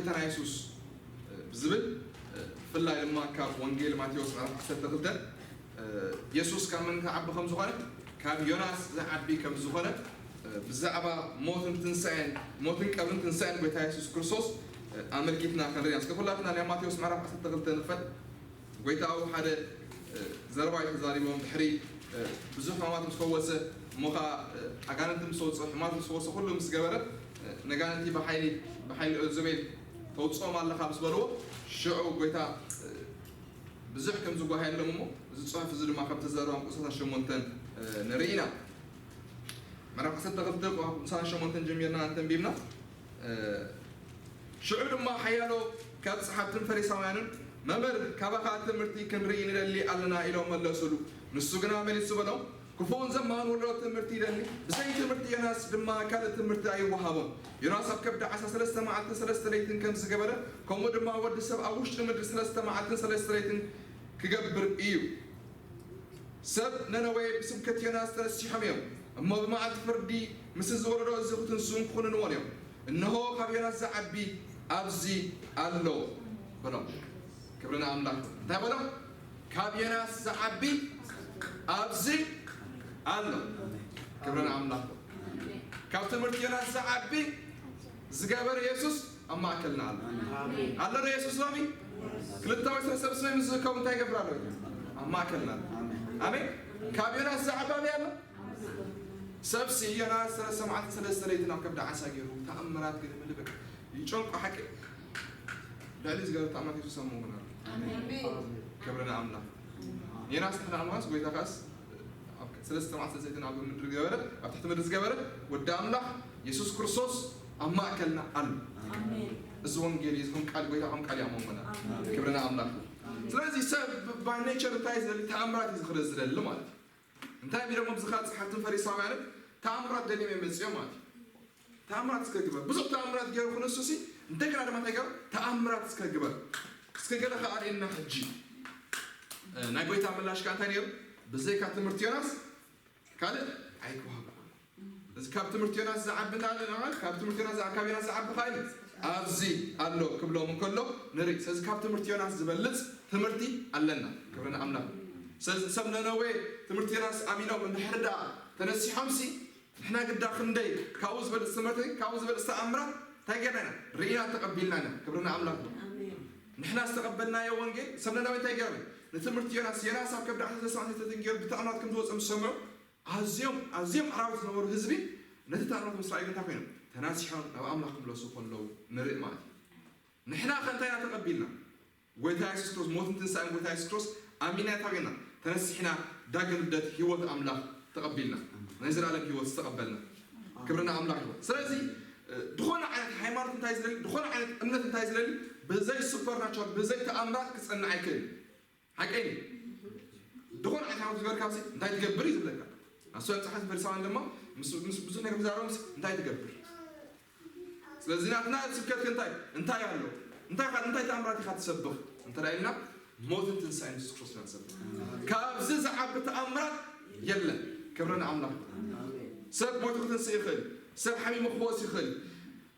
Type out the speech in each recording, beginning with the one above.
ጎይታና የሱስ ብዝብል፣ ብፍላይ ድማ ካብ ወንጌል ማቴዎስ ምዕራፍ ዓሰርተ ክልተ፣ የሱስ ካብ መን ክዓቢ ከም ዝኾነ፣ ካብ ዮናስ ዝዓቢ ከም ዝኾነ፣ ብዛዕባ ሞትን ትንሳኤን፣ ሞትን ቀብርን ትንሳኤን ጎይታ የሱስ ክርስቶስ ኣመልኪትና ክንርኢ ኢና። እስከ ኩላትና ናይ ማቴዎስ ምዕራፍ ዓሰርተ ክልተ ንኽፈት። ጎይታ ኣብ ሓደ ዘረባ እዩ ተዛሪቦም። ድሕሪ ብዙሕ ሕማማት ምስ ፈወሰ፣ እሞ ኸዓ ኣጋንንቲ ምስ ወፅኡ፣ ሕማማት ምስ ፈወሰ፣ ኩሉ ምስ ገበረ፣ ነጋንንቲ ብሓይሊ ብሓይሊ እዝቤል ተውፅኦም ኣለኻ ምስ በልዎ፣ ሽዑ ጎይታ ብዙሕ ከም ዝጓሃየሎም እሞ፣ እዚ ፅሑፍ እዚ ድማ ካብ ተዛረቦም ቁሳታት ሸሞንተን ንርኢ ኢና። ምዕራፍ ዓሰርተ ክልተ ቁሳታት ሸሞንተን ጀሚርና እንተንቢብና፣ ሽዑ ድማ ሓያሎ ካብ ጸሓፍትን ፈሪሳውያንን፣ "መምህር፣ ካባኻ ትምህርቲ ክንርኢ ንደሊ ኣለና" ኢሎም መለሱሉ። ንሱ ግና መሊሱ በሎም፣ "ክፉእን ዘማን ወለዶ ትምህርቲ ይደሊ፣ ብዘይ ትምህርቲ ዮናስ ድማ ካልእ ትምህርቲ ኣይወሃቦን። ዮናስ ኣብ ከብዲ ዓሳ ሰለስተ መዓልትን ሰለስተ ለይትን ከም ዝገበረ፣ ከምኡ ድማ ወዲ ሰብ ኣብ ውሽጢ ምድሪ ሰለስተ መዓልትን ሰለስተ ለይትን ክገብር እዩ። ሰብ ነነዌ ብስብከት ዮናስ ተነሲሖም እዮም፣ እሞ ብመዓልቲ ፍርዲ ምስ እዚ ወለዶ እዚ ክትንስኡን ክኹንንዎን እዮም። እንሆ፣ ካብ ዮናስ ዝዓቢ ኣብዚ ኣሎ" በሎም። ክብሪ ንኣምላኽ። እንታይ በሎም? "ካብ ዮናስ ዝዓቢ ኣብዚ ኣሎ።" ክብሪ ንኣምላኽ። ካብ ትምህርቲ ዮናስ ዝዓቢ ዝገበረ የሱስ ኣብ ማእከልና ኣሎ። ኣሎ ዶ የሱስ ሎሚ? ክልተ ወይ ሰለስተ ሰብ ምስ ዝእከቡ እንታይ ይገብር ኣሎ? ኣብ ማእከልና ኣሎ። ኣሜን። ካብ ዮናስ ዝዓቢ ኣበይ ኣሎ? ሰብሲ ዮናስ ሰለስተ መዓልቲ ሰለስተ ለይትን ኣብ ከብዲ ዓሳ ገይሩ ተኣምራት ገለ መለ በቃ ይጨንቆ ሓቂ። ልዕሊ ዝገበረ ተኣምራት የሱስ ኣብ መንጎና ኣሎ። ኣሜን። ክብሪ ንኣምላኽ። ዮናስ ንሕና ኣልማስ ጎይታ ከኣስ ኣብ ሰለስተ መዓልቲ ሰለስተ ለይትን ኣብ ምድሪ ዝገበረ፣ ኣብ ትሕቲ ምድሪ ዝገበረ ወዲ ኣምላኽ የሱስ ክርስቶስ ኣብ ማእከልና ኣሎ። ኣሜን። እዚ ወንጌል እዩ፣ እዚ ከም ቃል ጎይታ ከም ቃል እዩ ኣብ መንጎና። ኣሜን። ክብሪ ንኣምላኽ። ስለዚ ሰብ by nature እንታይ እዩ ዝደሊ? ተኣምራት እዩ ዝኽእል ዝደሊ ማለት እዩ። እንታይ ቢሎም ኣብዚ ኸዓ ጸሓፍትን ፈሪሳውያንን ተኣምራት ደልዮም እዮም መጺኦም ማለት እዩ። ተኣምራት እስከ ግበር። ብዙሕ ተኣምራት ገይሩ ክንሱ ሲ እንደገና ድማ እንታይ ገይሩ? ተኣምራት እስከ ግበር። እስከ ገለ ኸዓ ኣርእየና ሕጂ። እ፣ ናይ ጎይታ ምላሽ ከኣ እንታይ ነይሩ? ብዘይካ ትምህርቲ ዮናስ ካልእ ኣይክወሃበኩም። እዚ ካብ ትምህርቲ ዮናስ ዝዓቢ እንታይ ኣሎ? ካብ ትምህርቲ ዮናስ ዝዓ-፣ ካብ ዮናስ ዝዓቢ ኸዓ ኣብዚ ኣሎ ክብሎም እንከሎ ንርኢ። ስለዚ ካብ ትምህርቲ ዮናስ ዝበልጽ ትምህርቲ ኣለና። ክብሪ ንኣምላኽ። ስለዚ ሰብ ነነዌ ትምህርቲ ዮናስ ኣሚኖም እንድሕር ደኣ ተነሲሖም ሲ ንሕና ግዳ ክንደይ ካብኡ ዝበልጽ ትምህርቲ፣ ካብኡ ዝበልጽ ተኣምራት እንታይ ጌርና ኢና? ርኢና ተቐቢልና ኢና። ክብሪ ንኣምላኽ። ኣሜን። ንሕና ዝተቐበልናዮ ወንጌል፣ ሰብ ነነዌ እንታይ ገይሮም? ንትምህርቲ ዮናስ፣ ዮናስ ኣብ ከብዲ ዓሳ ሰለስተ መዓልቲ ሰለስተ ለይትን ገይሩ ብተኣምራት ከም ዝወጸ ምስ ሰምዑ፣ ኣዝዮም፣ ኣዝዮም ኣራዊት ዝነበሩ ህዝቢ ነቲ ተኣምራት ምስ ረኣዩ እንታይ ኮይኖም? ተናሲሖም ናብ ኣምላኽ ክምለሱ ከለዉ ንርኢ ማለት እዩ። ንሕና ከ እንታይ ኢና ተቐቢልና? ጎይታ የሱስ ክርስቶስ፣ ሞትን ትንሳኤን ጎይታ የሱስ ክርስቶስ ኣሚና እንታይ ኮይና? ተነሲሕና ዳግም ልደት ህይወት ኣምላኽ ተቐቢልና። ናይ ዘላለም ህይወት ዝተቐበልና። ክብሪ ንኣምላኽ ይኹን። ስለዚ፣ እ፣ ዝኾነ ዓይነት ሃይማኖት እንታይ ዝደሊ፣ ዝኾነ ዓይነት እምነት እንታይ ዝደሊ፣ ብዘይ ሱፐርናቹራል፣ ብዘይ ተኣምራት ክጸንዕ ኣይክእልን። ሓቀይ እዩ። ዝኾነ ዓይነት ሃይማኖት ዝገበርካ ሲ እንታይ ትገብር እዩ ዝብለካ። ኣስዋን ጸሓፍቲ ፈሪሳውያን ድማ ምስ፣ ምስ ብዙሕ ነገር ዝዛረቡ ሲ እንታይ ትገብር? ስለዚ ናትና ስብከት እንታይ፣ እንታይ ኣሎ? እንታይ ኻ-፣ እንታይ ተኣምራት ኢኻ ትሰብኽ? እንተ ኢልና ሞትን ትንሳኤን የሱስ ክርስቶስ ኢና ንሰብኽ። ካብዚ ዝዓቢ ተኣምራት የለን። ክብሪ ንኣምላኽ። ሰብ ሞይቱ ክትንስእ ይኽእል። ሰብ ሓሚሙ ክፈወስ ይኽእል።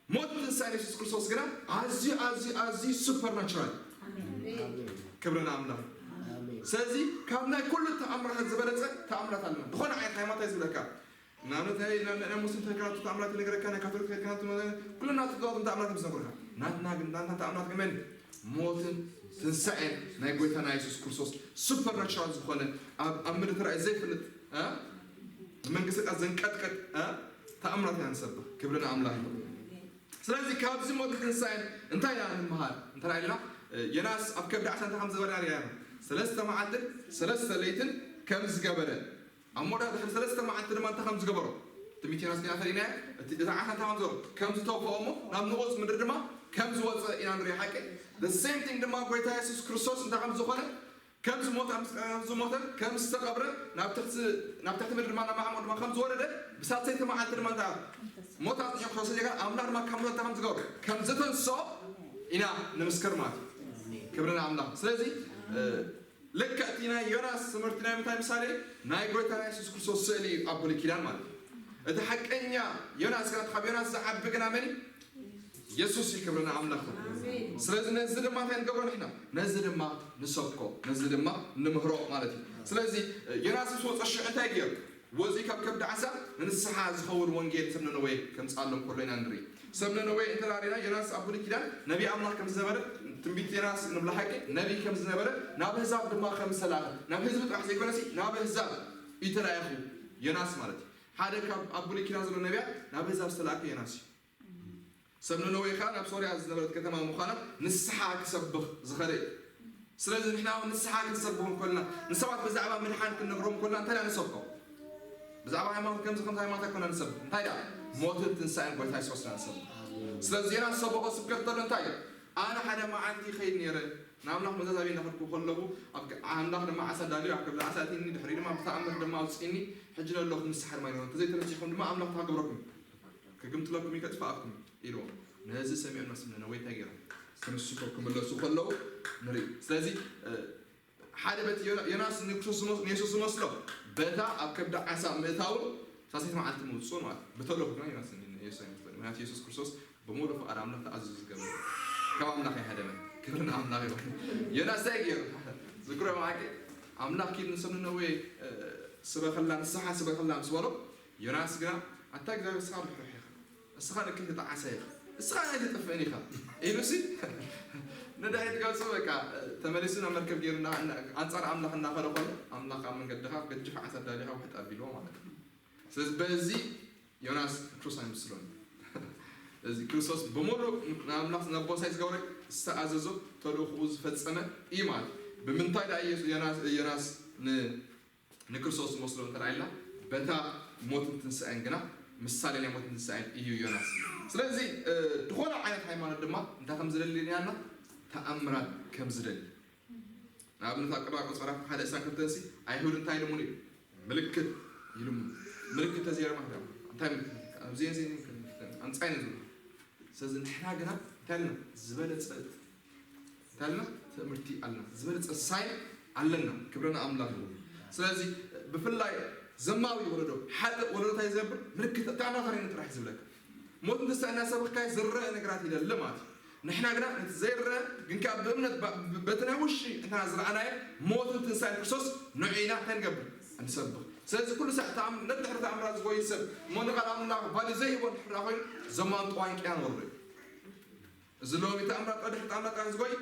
ሞት ትንሳኤ የሱስ ክርስቶስ ግና ኣዝዩ፣ ኣዝዩ፣ ኣዝዩ ሱፐርናቹራል። ክብሪ ንኣምላኽ። ስለዚ ካብ ናይ ኩሉ ተኣምራት ዝበለጸ ተኣምራት ኣለና። ዝኾነ ዓይነት ሃይማኖት እዩ ዝብለካ። ንኣብነት ናይ፣ ናይ፣ ናይ ሙስሊም ተከራቱ ተኣምራት ይነግረካ፣ ናይ ካቶሊክ ተከራቱ፣ ኩልና ትጥዋቱም ተኣምራት እዩ ዝነግረካ። ናትና ግን፣ ናትና ተኣምራት ግን መን? ሞትን ትንሳኤን ናይ ጎይታና የሱስ ክርስቶስ ሱፐርናቹራል ዝኾነ ኣብ፣ ኣብ ምድሪ ተራእዩ ዘይፈልጥ፣ እ? መንግስቲ ቃ ዘንቀጥቀጥ፣ እ? ተኣምራት ኢና ንሰብኽ። ክብሪ ንኣምላኽ ይኹን። ስለዚ ካብዚ ሞት ትንሳኤን እንታይ ኢና ንምሃር? እንታይ ኢልና? ዮናስ ኣብ ከብዲ ዓሳ እንታይ ከም ዝበላ ርኢና። ሰለስተ መዓልትን ሰለስተ ለይትን ከም ዝገበረ፣ ኣብ መወዳእታ ድሕሪ ሰለስተ መዓልቲ ድማ እንታይ ከም ዝገበሮ ትንቢት ዮናስ ዲና ፈሊጥናዮ? እቲ፣ እቲ ዓሳ እንታይ ከም ዝገበሮ፣ ከም ዝተውፈኦ እሞ ናብ ንቑጽ ምድሪ ድማ ከም ዝወጸ ኢና ንሪኦ። ሓቂ? The same thing ድማ ጎይታ የሱስ ክርስቶስ እንታይ ከም ዝኾነ፣ ከም ዝሞተ፣ ከም ዝሞተ፣ ከም ዝተቐብረ፣ ናብ ትሕቲ፣ ናብ ትሕቲ ምድሪ ድማ ናብ ማዕሙቕ ድማ ከም ዝወረደ፣ ብሳልሰይቲ መዓልቲ ድማ እንታይ ሞት ኣጽኒሑ ክሰሰ ጀጋ ኣምላኽ ድማ ካብ ሞት ከም ዝገብሮ፣ ከም ዝተንስኦ ኢና ንምስክር ማለት እዩ። ክብሪ ንኣምላኽ። ስለዚ፣ እ፣ ልክዕ እቲ ናይ ዮናስ ትምህርቲ ናይ ምንታይ ምሳሌ? ናይ ጎይታ ናይ የሱስ ክርስቶስ ስእሊ እዩ ኣብ ብሉይ ኪዳን ማለት እዩ። እቲ ሓቀኛ ዮናስ ግና፣ ካብ ዮናስ ዝዓቢ ግና መን እዩ? የሱስ እዩ ክብርና ኣምላኽ። ኣሜን። ስለዚ ነዚ ድማ እንታይ ንገብሮ ንሕና? ነዚ ድማ ንሰብኮ፣ ነዚ ድማ ንምህሮ ማለት እዩ። ስለዚ ዮናስ ምስ ወፀ ሽዑ እንታይ ገይሩ? ወፂኡ ካብ ከብዲ ዓሳ ንንስሓ ዝኸውን ወንጌል ሰብ ነነዌ ከምፅኣሎም ከሎ ኢና ንርኢ። ሰብ ነነዌ እንተ ርኢና ዮናስ ኣብ ብሉይ ኪዳን ነቢ ኣምላኽ ከም ዝነበረ ትንቢት ዮናስ ንብሎ ሓቂ ነቢ ከም ዝነበረ ናብ ኣህዛብ ድማ ከም ዝተላእኸ ናብ ህዝቢ ጥራሕ ዘይኮነሲ ናብ ኣህዛብ እዩ ተላኢኹ ዮናስ ማለት እዩ። ሓደ ካብ ኣብ ብሉይ ኪዳን ዘሎ ነቢያት ናብ ኣህዛብ ዝተላእከ ዮናስ እዩ። ሰብ ነነዌ ከኣ ናብ ሶርያ ዝነበረት ከተማ ምዃና ንስሓ ክሰብኽ ዝኸደ እዩ። ስለዚ ንሕና እውን ንስሓ ክንሰብኽ እንኮልና ንሰባት ብዛዕባ ምድሓን ክንነግሮም እንኮልና እንታይ ኢና ንሰብኮ? ብዛዕባ ሃይማኖት ከምዚ ከምዚ ሃይማኖት ኣይኮና ንሰብኽ እንታይ ደኣ ሞትን ትንሳኤን ጎይታ የሱስ ኢና ንሰብኽ። ስለዚ ዜና ዝሰበኾ ስብከት ከሎ እንታይ እዩ? ኣነ ሓደ መዓልቲ ይኸይድ ነይረ ንኣምላኽ መዛዛቢ እናኸድኩ ከለኹ ኣብ ኣምላኽ ድማ ዓሳ ዳልዩ ኣብ ከብዲ ዓሳ ኣእትይኒ ድሕሪ ድማ ብተኣምር ድማ ኣውፅእኒ ሕጂ ዘለኹ ንስሓ ድማ ይነግሮ እንተዘይተነሲሕኩም ድማ ኣምላኽ ተሃግብረኩም ክግምጥለኩም እዩ ከጥፍኣኩም ኢልዎም። ነዚ ሰሚዖም ናብ ስም ነነዌ እንታይ ገይሮም? ክንስሑ ክምለሱ ከለዉ ንርኢ። ስለዚ ሓደ በቲ ዮናስ ንክርስቶስ ንየሱስ ዝመስሎ በታ ኣብ ከብዲ ዓሳ ምእታውን ሳልሰይቲ መዓልቲ ምውፅኡን ማለት ብተለኹ ግና ዮናስ ንየሱስ ኣይመስሎን። ምክንያቱ የሱስ ክርስቶስ ብምሉእ ፍቓድ ኣምላኽ ተኣዚዙ ዝገበረ ካብ ኣምላኽ ኣይሃደመን። ክብሪ ንኣምላኽ ይኹን። ዮናስ እንታይ ገይሩ? ዝክሮ ማዓቂ ኣምላኽ ኪድ ንሰብ ነነዌ ስበኸላ ንስሓ ስበኸላ ምስ በሎ ዮናስ ግና ኣታ እግዚኣብሔር ንስኻ ርሕሩሕ ኢኻ እስኻ ንክልተ ዓሳ ኢኻ እስኻ ኣይትጠፍእን ኢኻ ኢሉሲ ንድሕሪት ገጹ በቃ ተመሊሱ ናብ መርከብ ገይሩ ኣንጻር ኣምላኽ እናኸደ ከሎ ኣምላኽ ኣብ መንገድኻ ገጅፍ ዓሳ ኣዳሊኻ ውሕጥ ኣቢልዎ ማለት እዩ። ስለዚ በዚ ዮናስ ክርስቶስ ኣይምስሎን። እዚ ክርስቶስ ብምሉእ ንኣምላኽ ነቦሳይ ዝገበረ ዝተኣዘዞ ተልእኽኡ ዝፈጸመ እዩ ማለት እዩ። ብምንታይ ደኣ ዮናስ ንክርስቶስ ዝመስሎ እንተ ኢልና በታ ሞትን ትንሳኤን ግና ምሳሌ ናይ ሞትን ትንሳኤን እዩ ዮናስ። ስለዚ ዝኾነ ዓይነት ሃይማኖት ድማ እንታይ ከም ዝደሊ ሪኣና ተኣምራት ከም ዝደሊ ንኣብነት ኣብ ቅድሚ ቆጸራ ሓደ እሳን ክልተን ሲ ኣይሁድ እንታይ ኢሎምሉ እዩ ምልክት ኢሎምሉ ምልክት ተዘይረማ እንታይ ምልክት ኣብዚ ኣምጻይነ ዝብሉ ስለዚ ንሕና ግና እንታይ ኣለና ዝበለጸ እንታይ ኣለና ትእምርቲ ኣለና ዝበለጸ ሳይን ኣለና ክብረና ኣምላኽ ይኹን ስለዚ ብፍላይ ዘማዊ ወለዶ ሓደ ወለዶ እንታይ ዝገብር ምልክት እታ ናታሪነ ጥራሕ ዝብለካ ሞት ንሳ እናሰበኽካ ዝረአ ነገራት ይደሊ ማለት እዩ ንሕና ግና ነቲ ዘይረአ ግን ከዓ ብእምነት በቲ ናይ ውሽጢ እንትና ዝረኣናዮ ሞትን ትንሳኤን ክርስቶስ ንዑ ኢና እንታይ ንገብር ንሰብኽ ስለዚ ኩሉ ሳዕ ነድሕሪ ተኣምራት ዝጎይ ሰብ እሞ ንቃል ኣምላኽ ባሊ ዘይህቦ እንድሕር ኮይኑ ዘማን ጠዋን ቅያን ወርዶ እዩ እዚ ሎሚ ተኣምራት ቀድሕ ተኣምራት ዝጎይ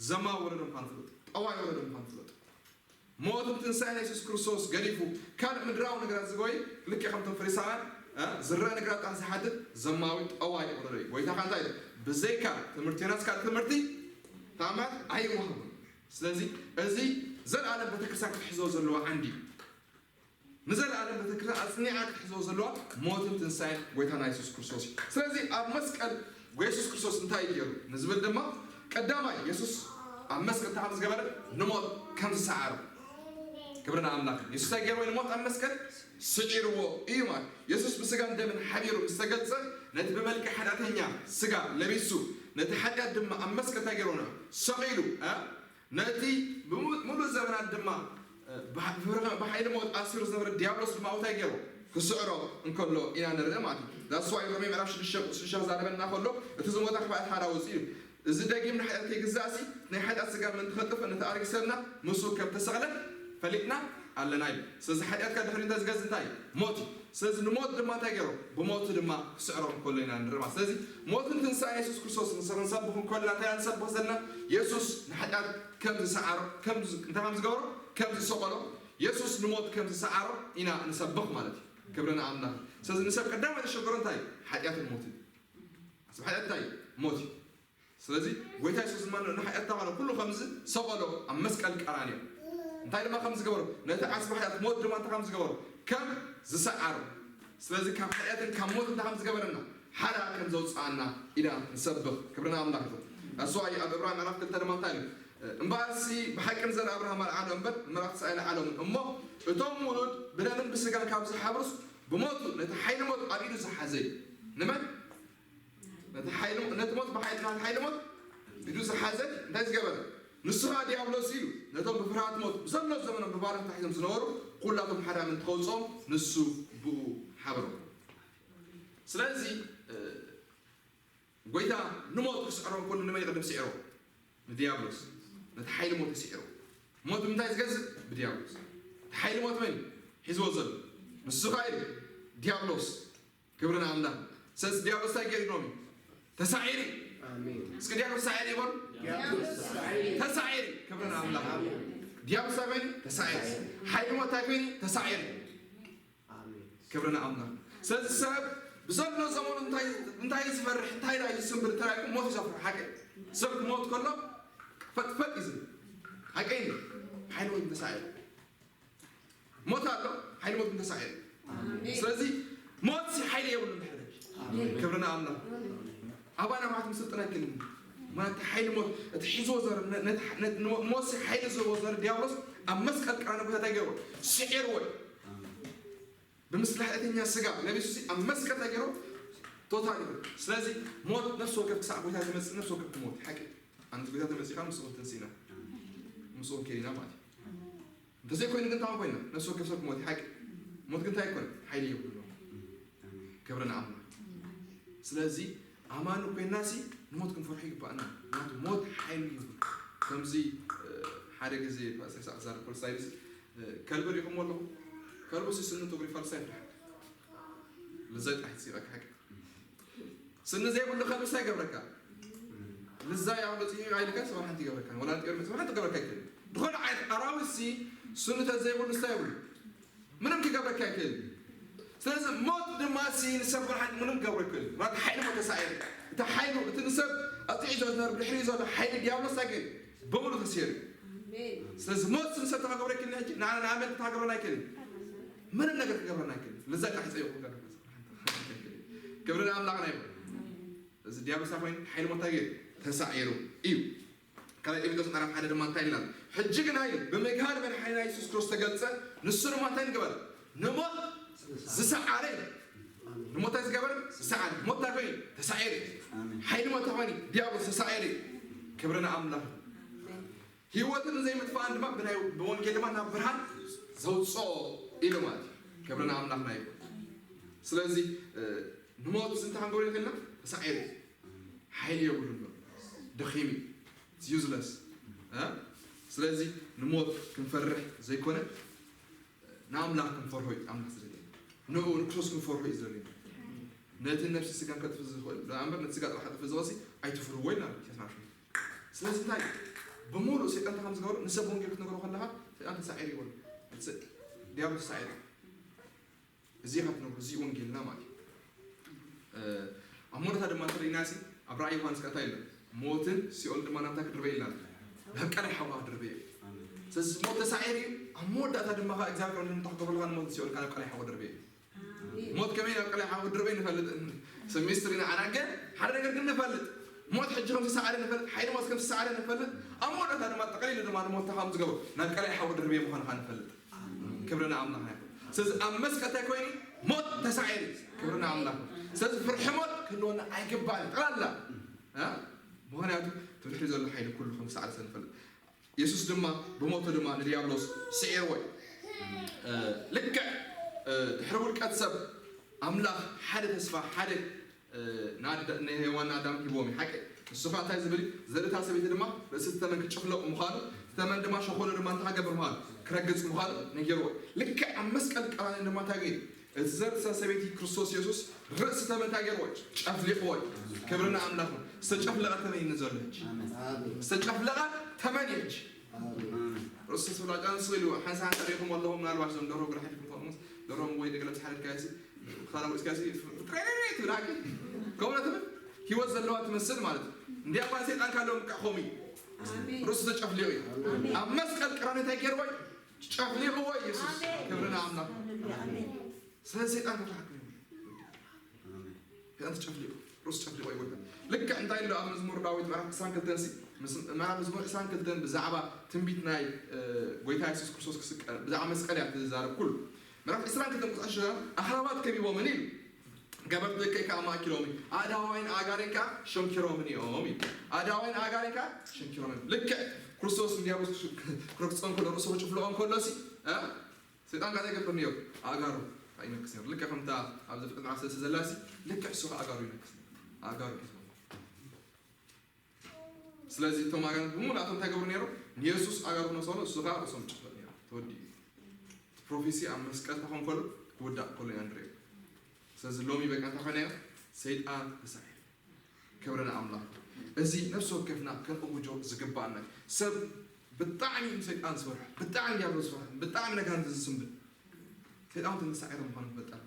ዘማ ወለዶ ምዃኑ ፍለጡ። ጠዋይ ወለዶ ምዃኑ ፍለጡ። ሞትን ትንሳኤን የሱስ ክርስቶስ ገዲፉ ካልእ ምድራዊ ነገራት ዝጎይ ልክዕ ከምቶም ፈሪሳውያን ዝረአ ነገራት ጥራሕ ዝሓትት ዘማዊ ጠዋይ ወለዶ እዩ። ጎይታኻ እንታይ ኢሉ? ብዘይካ ትምህርቲ ዮናስ ካልእ ትምህርቲ ተኣምራት ኣይወሃቡን። ስለዚ እዚ ዘለኣለም ቤተክርስትያን ክትሕዞ ዘለዋ ዓንዲ እዩ። ንዘለኣለም ቤተክርስትያን ኣጽኒዓ ክትሕዞ ዘለዋ ሞትን ትንሳኤን ጎይታና የሱስ ክርስቶስ እዩ። ስለዚ ኣብ መስቀል የሱስ ክርስቶስ እንታይ እዩ ገይሩ ንዝብል ድማ ቀዳማይ የሱስ ኣብ መስቀል እንታይ ከም ዝገበረ ንሞት ከም ዝሰዓሮ ክብሪ ንኣምላኽ። የሱስ እንታይ ገይርዎ ንሞት ኣብ መስቀል ስዒርዎ እዩ ማለት የሱስ ብስጋን ደምን ሓቢሩ ምስ ተገልጸ ነቲ ብመልክዕ ሓጢኣተኛ ስጋ ለቢሱ ነቲ ሓጢኣት ድማ ኣብ መስቀል እንታይ ገይርዎ ሰቒሉ ነቲ ብምሉእ ዘመናት ድማ ብሓይሊ ሞት ኣሲሩ ዝነበረ ዲያብሎስ ድማ እንታይ ገይሩ ክስዕሮ እንከሎ ኢና ንርኢ ማለት እዩ። ዳስዋይ ሮሜ ምዕራፍ ሽዱሽተ ቁፅሪ ሽዱሽተ ክዛረበና ከሎ እቲ ዝሞተ ክፋኣት ሓራ ወፂኡ እዩ። እዚ ደጊም ንሓጢኣት ከይግዛእሲ ናይ ሓጢኣት ስጋ ምእንቲ ከጥፍእ ነቲ ኣረጊት ሰብና ምስኡ ከም ተሰቕለ ፈሊጥና ኣለና እዩ። ስለዚ ሓጢኣትካ ድሕሪ እንታይ ዝገዝ እንታይ እዩ? ሞት እዩ። ስለዚ ንሞት ድማ እንታይ ገይሮ? ብሞቱ ድማ ክስዕሮ እንከሎ ኢና ንርኢ ማለት። ስለዚ ሞትን ትንሳኤ የሱስ ክርስቶስ ንሰ ክንሰብኽ እንከለና እንታይ ኢና ንሰብኽ ዘለና? የሱስ ንሓጢኣት ከም ዝሰዓሮ፣ ከም ዝ- እንታይ ከም ዝገበሮ? ከም ዝሰቐሎ፣ የሱስ ንሞት ከም ዝሰዓሮ ኢና ንሰብኽ ማለት እዩ። ክብሪ ንኣምላኽ። ስለዚ ንሰብ ቀዳማይ ዘሸገሮ እንታይ እዩ? ሓጢኣትን ሞትን። ኣስብ ሓጢኣት እንታይ እዩ? ሞት እዩ። ስለዚ ጎይታ የሱስ ድማ ንሓጢኣትና ኮነ ኩሉ ከምዚ ሰቐሎ ኣብ መስቀል ቀራንዮ እንታይ ድማ ከም ዝገበሮ ነቲ ዓስቢ ሓጢኣት ሞት ድማ እንታይ ከም ዝገበሮ ከም ዝሰዓሮ ስለዚ ካብ ሓጢኣትን ካብ ሞት እንታይ ከም ዝገበረና ሓራ ከም ዘውፅኣና ኢና ንሰብኽ ክብርና ኣምላኽ ይኹን ኣስዋይ ኣብ ዕብራ ምዕራፍ ክልተ ድማ እንታይ ኢሉ እምበኣርሲ ብሓቂ ንዘር ኣብርሃም ኣልዓሎ እምበር ምዕራፍ ተስኣ ኣይልዓሎምን እሞ እቶም ውሉድ ብደምን ብስጋን ካብ ዝሓብሩስ ብሞቱ ነቲ ሓይሊ ሞት ኣብ ኢዱ ዝሓዘ እዩ ንመን ነቲ ሓይሊ ነቲ ሞት ብሓይሊ ናቲ ሓይሊ ሞት ኢዱ ዝሓዘ እንታይ ዝገበረ ንሱ ኸዓ ዲያብሎስ እዩ ነቶም ብፍርሃት ሞት ብዘሎ ዘመኖም ብባርነት ታሒዞም ዝነበሩ ኩላቶም ሓዳም እንትኸውፅኦም ንሱ ብኡ ሓበሮም ስለዚ ጎይታ ንሞት ክስዕሮ እንከሎ ንመን ይቕድም ስዒሮ? ንዲያብሎስ። ነቲ ሓይሊ ሞት ይስዒሮ። ሞት ብምንታይ ዝገዝእ? ብዲያብሎስ። እቲ ሓይሊ ሞት መን እዩ ሒዝዎ ዘሎ? ንሱ ኸዓ እዩ ዲያብሎስ። ክብሪ ንኣምላኽ። ስለዚ ዲያብሎስ እንታይ ገይሩ ኢሎም እዩ? ተሳዒሩ እዩ። ኣሜን። እስኪ ዲያብሎስ ተሳዒሩ ይበሉ። ዲያብሎስ ተሳዒሩ። ተሳዒሩ እዩ። ክብሪ ንኣምላኽ። ዲያብሎስ እንታይ ኮይኑ? ተሳዒሩ። ሓይሊ ሞት እንታይ ኮይኑ? ተሳዒሩ። ኣሜን። ክብሪ ንኣምላኽ። ስለዚ ሰብ ብዘሎ ዘመኑ እንታይ እንታይ ዝፈርሕ እንታይ ዳዩ ዝስምብል ተራይኩም ሞት ይሰፍር ሓቂ። ሰብ ክሞት ከሎ ፈጥፈጥ እዩ ዝብል። ሓቂ እዩ። ሓይሊ ሞት ተሳዒሩ። ሞት ኣሎ፣ ሓይሊ ሞት ግን ተሳዒሩ። ስለዚ ሞት ሲ ሓይሊ የብሉን ድሕሪ። ክብሪ ንኣምላኽ። ኣባና ማለት ምስልጥና ኣይክእልን። ማለት ሓይሊ ሞት እቲ ሒዝዎ ዘር ነ- ነ- ነ- ሞት ሲ ሓይሊ ዝህቦ ዘር ዲያብሎስ ኣብ መስቀል ቀራንዮ እንታይ ገይርዎ? ስዒርዎ እዩ። ብምስሊ ሓጢኣተኛ ስጋ ለቢሱ ሲ ኣብ መስቀል እንታይ ገይርዎ? ቶታል ይብል። ስለዚ ሞት ነፍሲ ወከፍ ክሳዕ ጎይታ ዝመፅእ ነፍሲ ወከፍ ክሞት ሓቂ። ኣንቲ ጎይታ ተመፂኻ ምስኡ ትንስኢና ምስኡ ከይና ማለት እዩ። እንተዘይኮይኑ ግን እንታይ ኮይና ነፍሲ ወከፍ ሰብ ክሞት ሓቂ። ሞት ግን እንታይ ይኮን ሓይሊ የብሉ። ክብሪ ንኣምላኽ። ስለዚ ኣማኑ ኮይና ሲ ንሞት ክንፈርሑ ይግባእና። ምክንያቱ ሞት ሓይሊ ይብሉ። ከምዚ ሓደ ግዜ ፓስተር ሳቅ ዛር ፖልሳይድስ ከልቢ ሪኹም ኣለኹ። ከልቡ ሲ ስኑ ትግሪ ፈልሳ ይፍራሕ። ልዘይ ጣሕ ይፅይቐካ ሓቂ። ስኒ ዘይብሉ ከልቢ እንታይ ይገብረካ? ልዛይ ኣውፅኡ ኣይልካ ስብሓ ሓንቲ ይገብረካ። ወላ ጥር ስብሓ ሓንቲ ይገብረካ ይክእል። ዝኾነ ዓይነት ኣራዊት ሲ ስኑ ተዘይብሉ እንታይ ይብሉ? ምንም ክገብረካ ይክእል። ስለዚ ሞት ድማ ሲ ንሰብ ብርሃን ምንም ክገብሮ ይክእል። ራክ ሓይሊ ሞት ተሳዒሩ። እቲ ሓይሉ እቲ ንሰብ ኣፅዒ ዘሎ ብድሕሪ ዘሎ ሓይሊ ዲያብሎስ ኣገ ብምሉ ተሲሩ። ስለዚ ሞት ሲ ንሰብ ተክገብረ ይክእል ሕጂ ንዓና ንኣመንቲ ተክገብረና ይክእል። ምንም ነገር ክገብረና ይክእል። ልዛይ ጣሕ ይፀይቑ። ክብሪ ንኣምላኽና ይኹን። እዚ ዲያብሎስ ኮይኑ ሓይሊ ሞት እንታይ ገይሩ? ተሳዒሩ እዩ። ካልኣይ ጢሞቴዎስ ምዕራፍ ሓደ ድማ እንታይ ይላል? ሕጂ ግን ኣይል ብምግሃድ መድሓኒና የሱስ ክርስቶስ ተገልጸ። ንሱ ድማ እንታይ ንግበር? ንሞት ዝሰዓረ እዩ። ንሞት እንታይ ዝገበረ? ዝሰዓረ። ሞት እንታይ ኮይኑ? ተሳዒሩ። ሓይሊ ሞት እንታይ ኮይኑ? ዲያብሎስ ተሳዒሩ። ክብሪ ንኣምላኽ። ህይወትን ዘይምጥፋእን ድማ ብናይ ብወንጌል ድማ ናብ ብርሃን ዘውፅኦ ኢሉ ማለት እዩ። ክብሪ ንኣምላኽና ይኹን። ስለዚ ንሞት እንታይ ክንገብሮ ይኽእልና? ተሳዒሩ። ሓይሊ የብሉን። ደኺሙ። ዩዝለስ። ስለዚ ንሞት ክንፈርሕ ዘይኮነ ንኣምላኽ ክንፈርሆ እዩ ኣምላኽ ዝደልየና። ንኡ ንክርስቶስ ክንፈርሆ እዩ ዝደልየና። ነቲ ነፍሲ ስጋን ከጥፍ ዝኽእል እምበር ነቲ ስጋ ጥራሕ ከጥፍ ዝኽእል ኣይትፍርዎ ኢልና። ስለዚ እንታይ ብምሉእ ሰይጣን እንታይ ከም ዝገበሩ ንሰብ ወንጌል ክትነግሮ ከለኻ ሰይጣን ተሳዒሩ ይበሉ። ዲያብሎስ ተሳዒሩ። እዚ ኢኻ ትነግሮ፣ እዚ ወንጌልና ማለት እዩ። ኣብ መወዳእታ ድማ እንተሪእና ሲ ኣብ ራእይ ዮሃንስ ከእታ ኢልና ሞትን ሲኦል ድማ ናብታ ክድርበ ኢልና ናብ ቀላይ ሓዋ ክድርበ እዩ። ስለዚ ሞት ተሳዒሩ እዩ። ኣብ መወዳእታ ድማ ከዓ እግዚኣብሔር ወንድም እንታይ ክገብረልካ ንሞትን ሲኦል ከዓ ናብ ቀላይ ሓዋ ድርበ እዩ። ሞት ከመይ ናብ ቀላይ ሓዋ ክድርበ ንፈልጥ። ሰብ ሚስትሪ ንዓና ግን ሓደ ነገር ግን ንፈልጥ። ሞት ሕጂ ከም ዝሰዓረ ንፈልጥ፣ ሓይሊ ሞት ከም ዝሰዓረ ንፈልጥ። ኣብ መወዳእታ ድማ ጠቕሊሉ ድማ ንሞት ከም ዝገብሮ ናብ ቀላይ ሓዋ ድርበ ምዃኑ ከዓ ንፈልጥ። ክብሪ ንኣምላኽና ይኹን። ስለዚ ኣብ መስቀል እንታይ ኮይኑ ሞት ተሳዒሩ። ክብሪ ንኣምላኽ። ስለዚ ፍርሒ ሞት ክህልወና ኣይግባእን። ጠቕላላ እ? ምኽንያቱ እቲ ብድሕሪ ዘሎ ሓይሊ ኩሉ ከም ዝሰዓረ ስለ ንፈልጥ። የሱስ ድማ ብሞቱ ድማ ንዲያብሎስ ስዒርዎ እዩ። እ፣ ልክዕ እ፣ ድሕሪ ውድቀት ሰብ ኣምላኽ ሓደ ተስፋ ሓደ እ፣ ንኣዳ- ንሄዋን ኣዳም ሂብዎም እዩ። ሓቂ ንሱ ኸዓ እንታይ ዝብል እዩ? ዘርእታ ሰበይቲ ድማ ርእሲ እቲ ተመን ክጭፍለቕ ምዃኑ እቲ ተመን ድማ ሸኾሉ ድማ እንታይ ክገብር ምዃኑ ክረግጽ ምዃኑ ነጊርዎ። ልክዕ ኣብ መስቀል ቀራንዮ ድማ እንታይ ገይሩ? እቲ ዘርእታ ሰበይቲ ክርስቶስ የሱስ ርእሲ ተመን እንታይ ገይርዎ? ጨፍሊቕዎ እዩ። ክብሪ ንኣምላኽ። ዝተጨፍለቐ ተመን እዩ ዘሎ ሕጂ። ዝተጨፍለቐ ተመን እዩ ሕጂ። ርእሱ ስብላ ጫንሱ ኢሉ ሓንሳ ሓንሳ ሪኢኹም ኣለኹም። ምናልባት ዞም ደሮ ግራ ሓዲኩም ትኾኑ ምስ ደሮም ወይ ደገለ ምስ ሓደድካዮ ሲ ክሳራ ወዲስካ ሲ ትረረረ ትብል ሓቂ ከምኡ ትብል ህይወት ዘለዋ ትመስል ማለት እዩ። እንዲያ እኳ ሰይጣን ካለዎም ከዓ ከምኡ እዩ። ርእሱ ተጨፍሊቑ እዩ። ኣብ መስቀል ቀራንዮ እንታይ ገይርዎ እዩ? ጨፍሊቕዎ እዩ የሱስ። ክብሪ ንኣምላኽ። ስለዚ ሰይጣን ከተሓክም ሰይጣን ተጨፍሊቑ ርእሱ ጨፍሊቑ ኣይወድቅን። ልክዕ እንታይ ኣሎ ኣብ መዝሙር ዳዊት ምዕራፍ ዕስራን ክልተን ሲ ምስ- ምዕራፍ መዝሙር ዕስራን ክልተን ብዛዕባ ትንቢት ናይ እ፣ ጎይታ የሱስ ክርስቶስ ክስቀል ብዛዕባ መስቀል እያ ትዛረብ ኩሉ። ምዕራፍ ዕስራን ክልተን ቁፅሪ ሽዱሽተ ኣኽራባት ከቢቦምን እዩ። ገበርቲ ደቀይ ከዓ ማእኪሎምን ኣእዳዋይን ኣእጋረይ ከዓ ሸንኪሮምን እዮም እዩ። ኣእዳዋይን ኣእጋረይ ከዓ ሸንኪሮምን እዮም። ልክዕ ክርስቶስ ንዲያብሎስ ክረግፆ እንከሎ ርእሱ ክጭፍልቖ እንከሎ ሲ እ? ሰይጣን ካታ ይገብር ነይሩ ኣእጋሩ ይነክስ ነይሩ። ልክዕ ከምታ ኣብ ዘፍጥረት ምዕራፍ ሰለስተ ዘላ ሲ ልክዕ እሱ ከዓ ኣእጋሩ ይነክስ ነይሩ። ኣእጋሩ ሒዝዎ ስለዚ እቶም ኣጋንንት ብምሉእ ኣቶም እንታይ ገብሩ ነይሮም? ንየሱስ ኣጋሩ ነሰሎ እሱ ከዓ ርእሶም ጭፍለቕ ነይሮም። ተወዲኡ። ፕሮፌሲ ኣብ መስቀል ተኾን ከሎ ክውዳእ ከሎ ኢና ንሪኦ። ስለዚ ሎሚ በቃ እንታይ ኮይና እያ? ሰይጣን ተሳዒሩ። ክብሪ ንኣምላኽ። እዚ ነፍሲ ወከፍና ከነእውጆ ዝግባኣና እዩ። ሰብ ብጣዕሚ እዩ ሰይጣን ዝፈርሖ፣ ብጣዕሚ ዲያብሎስ ዝፈርሖ፣ ብጣዕሚ ነጋንት ዝስምብል። ሰይጣን ተሳዒሩ ምዃኑ ንፈልጥ ኣለና።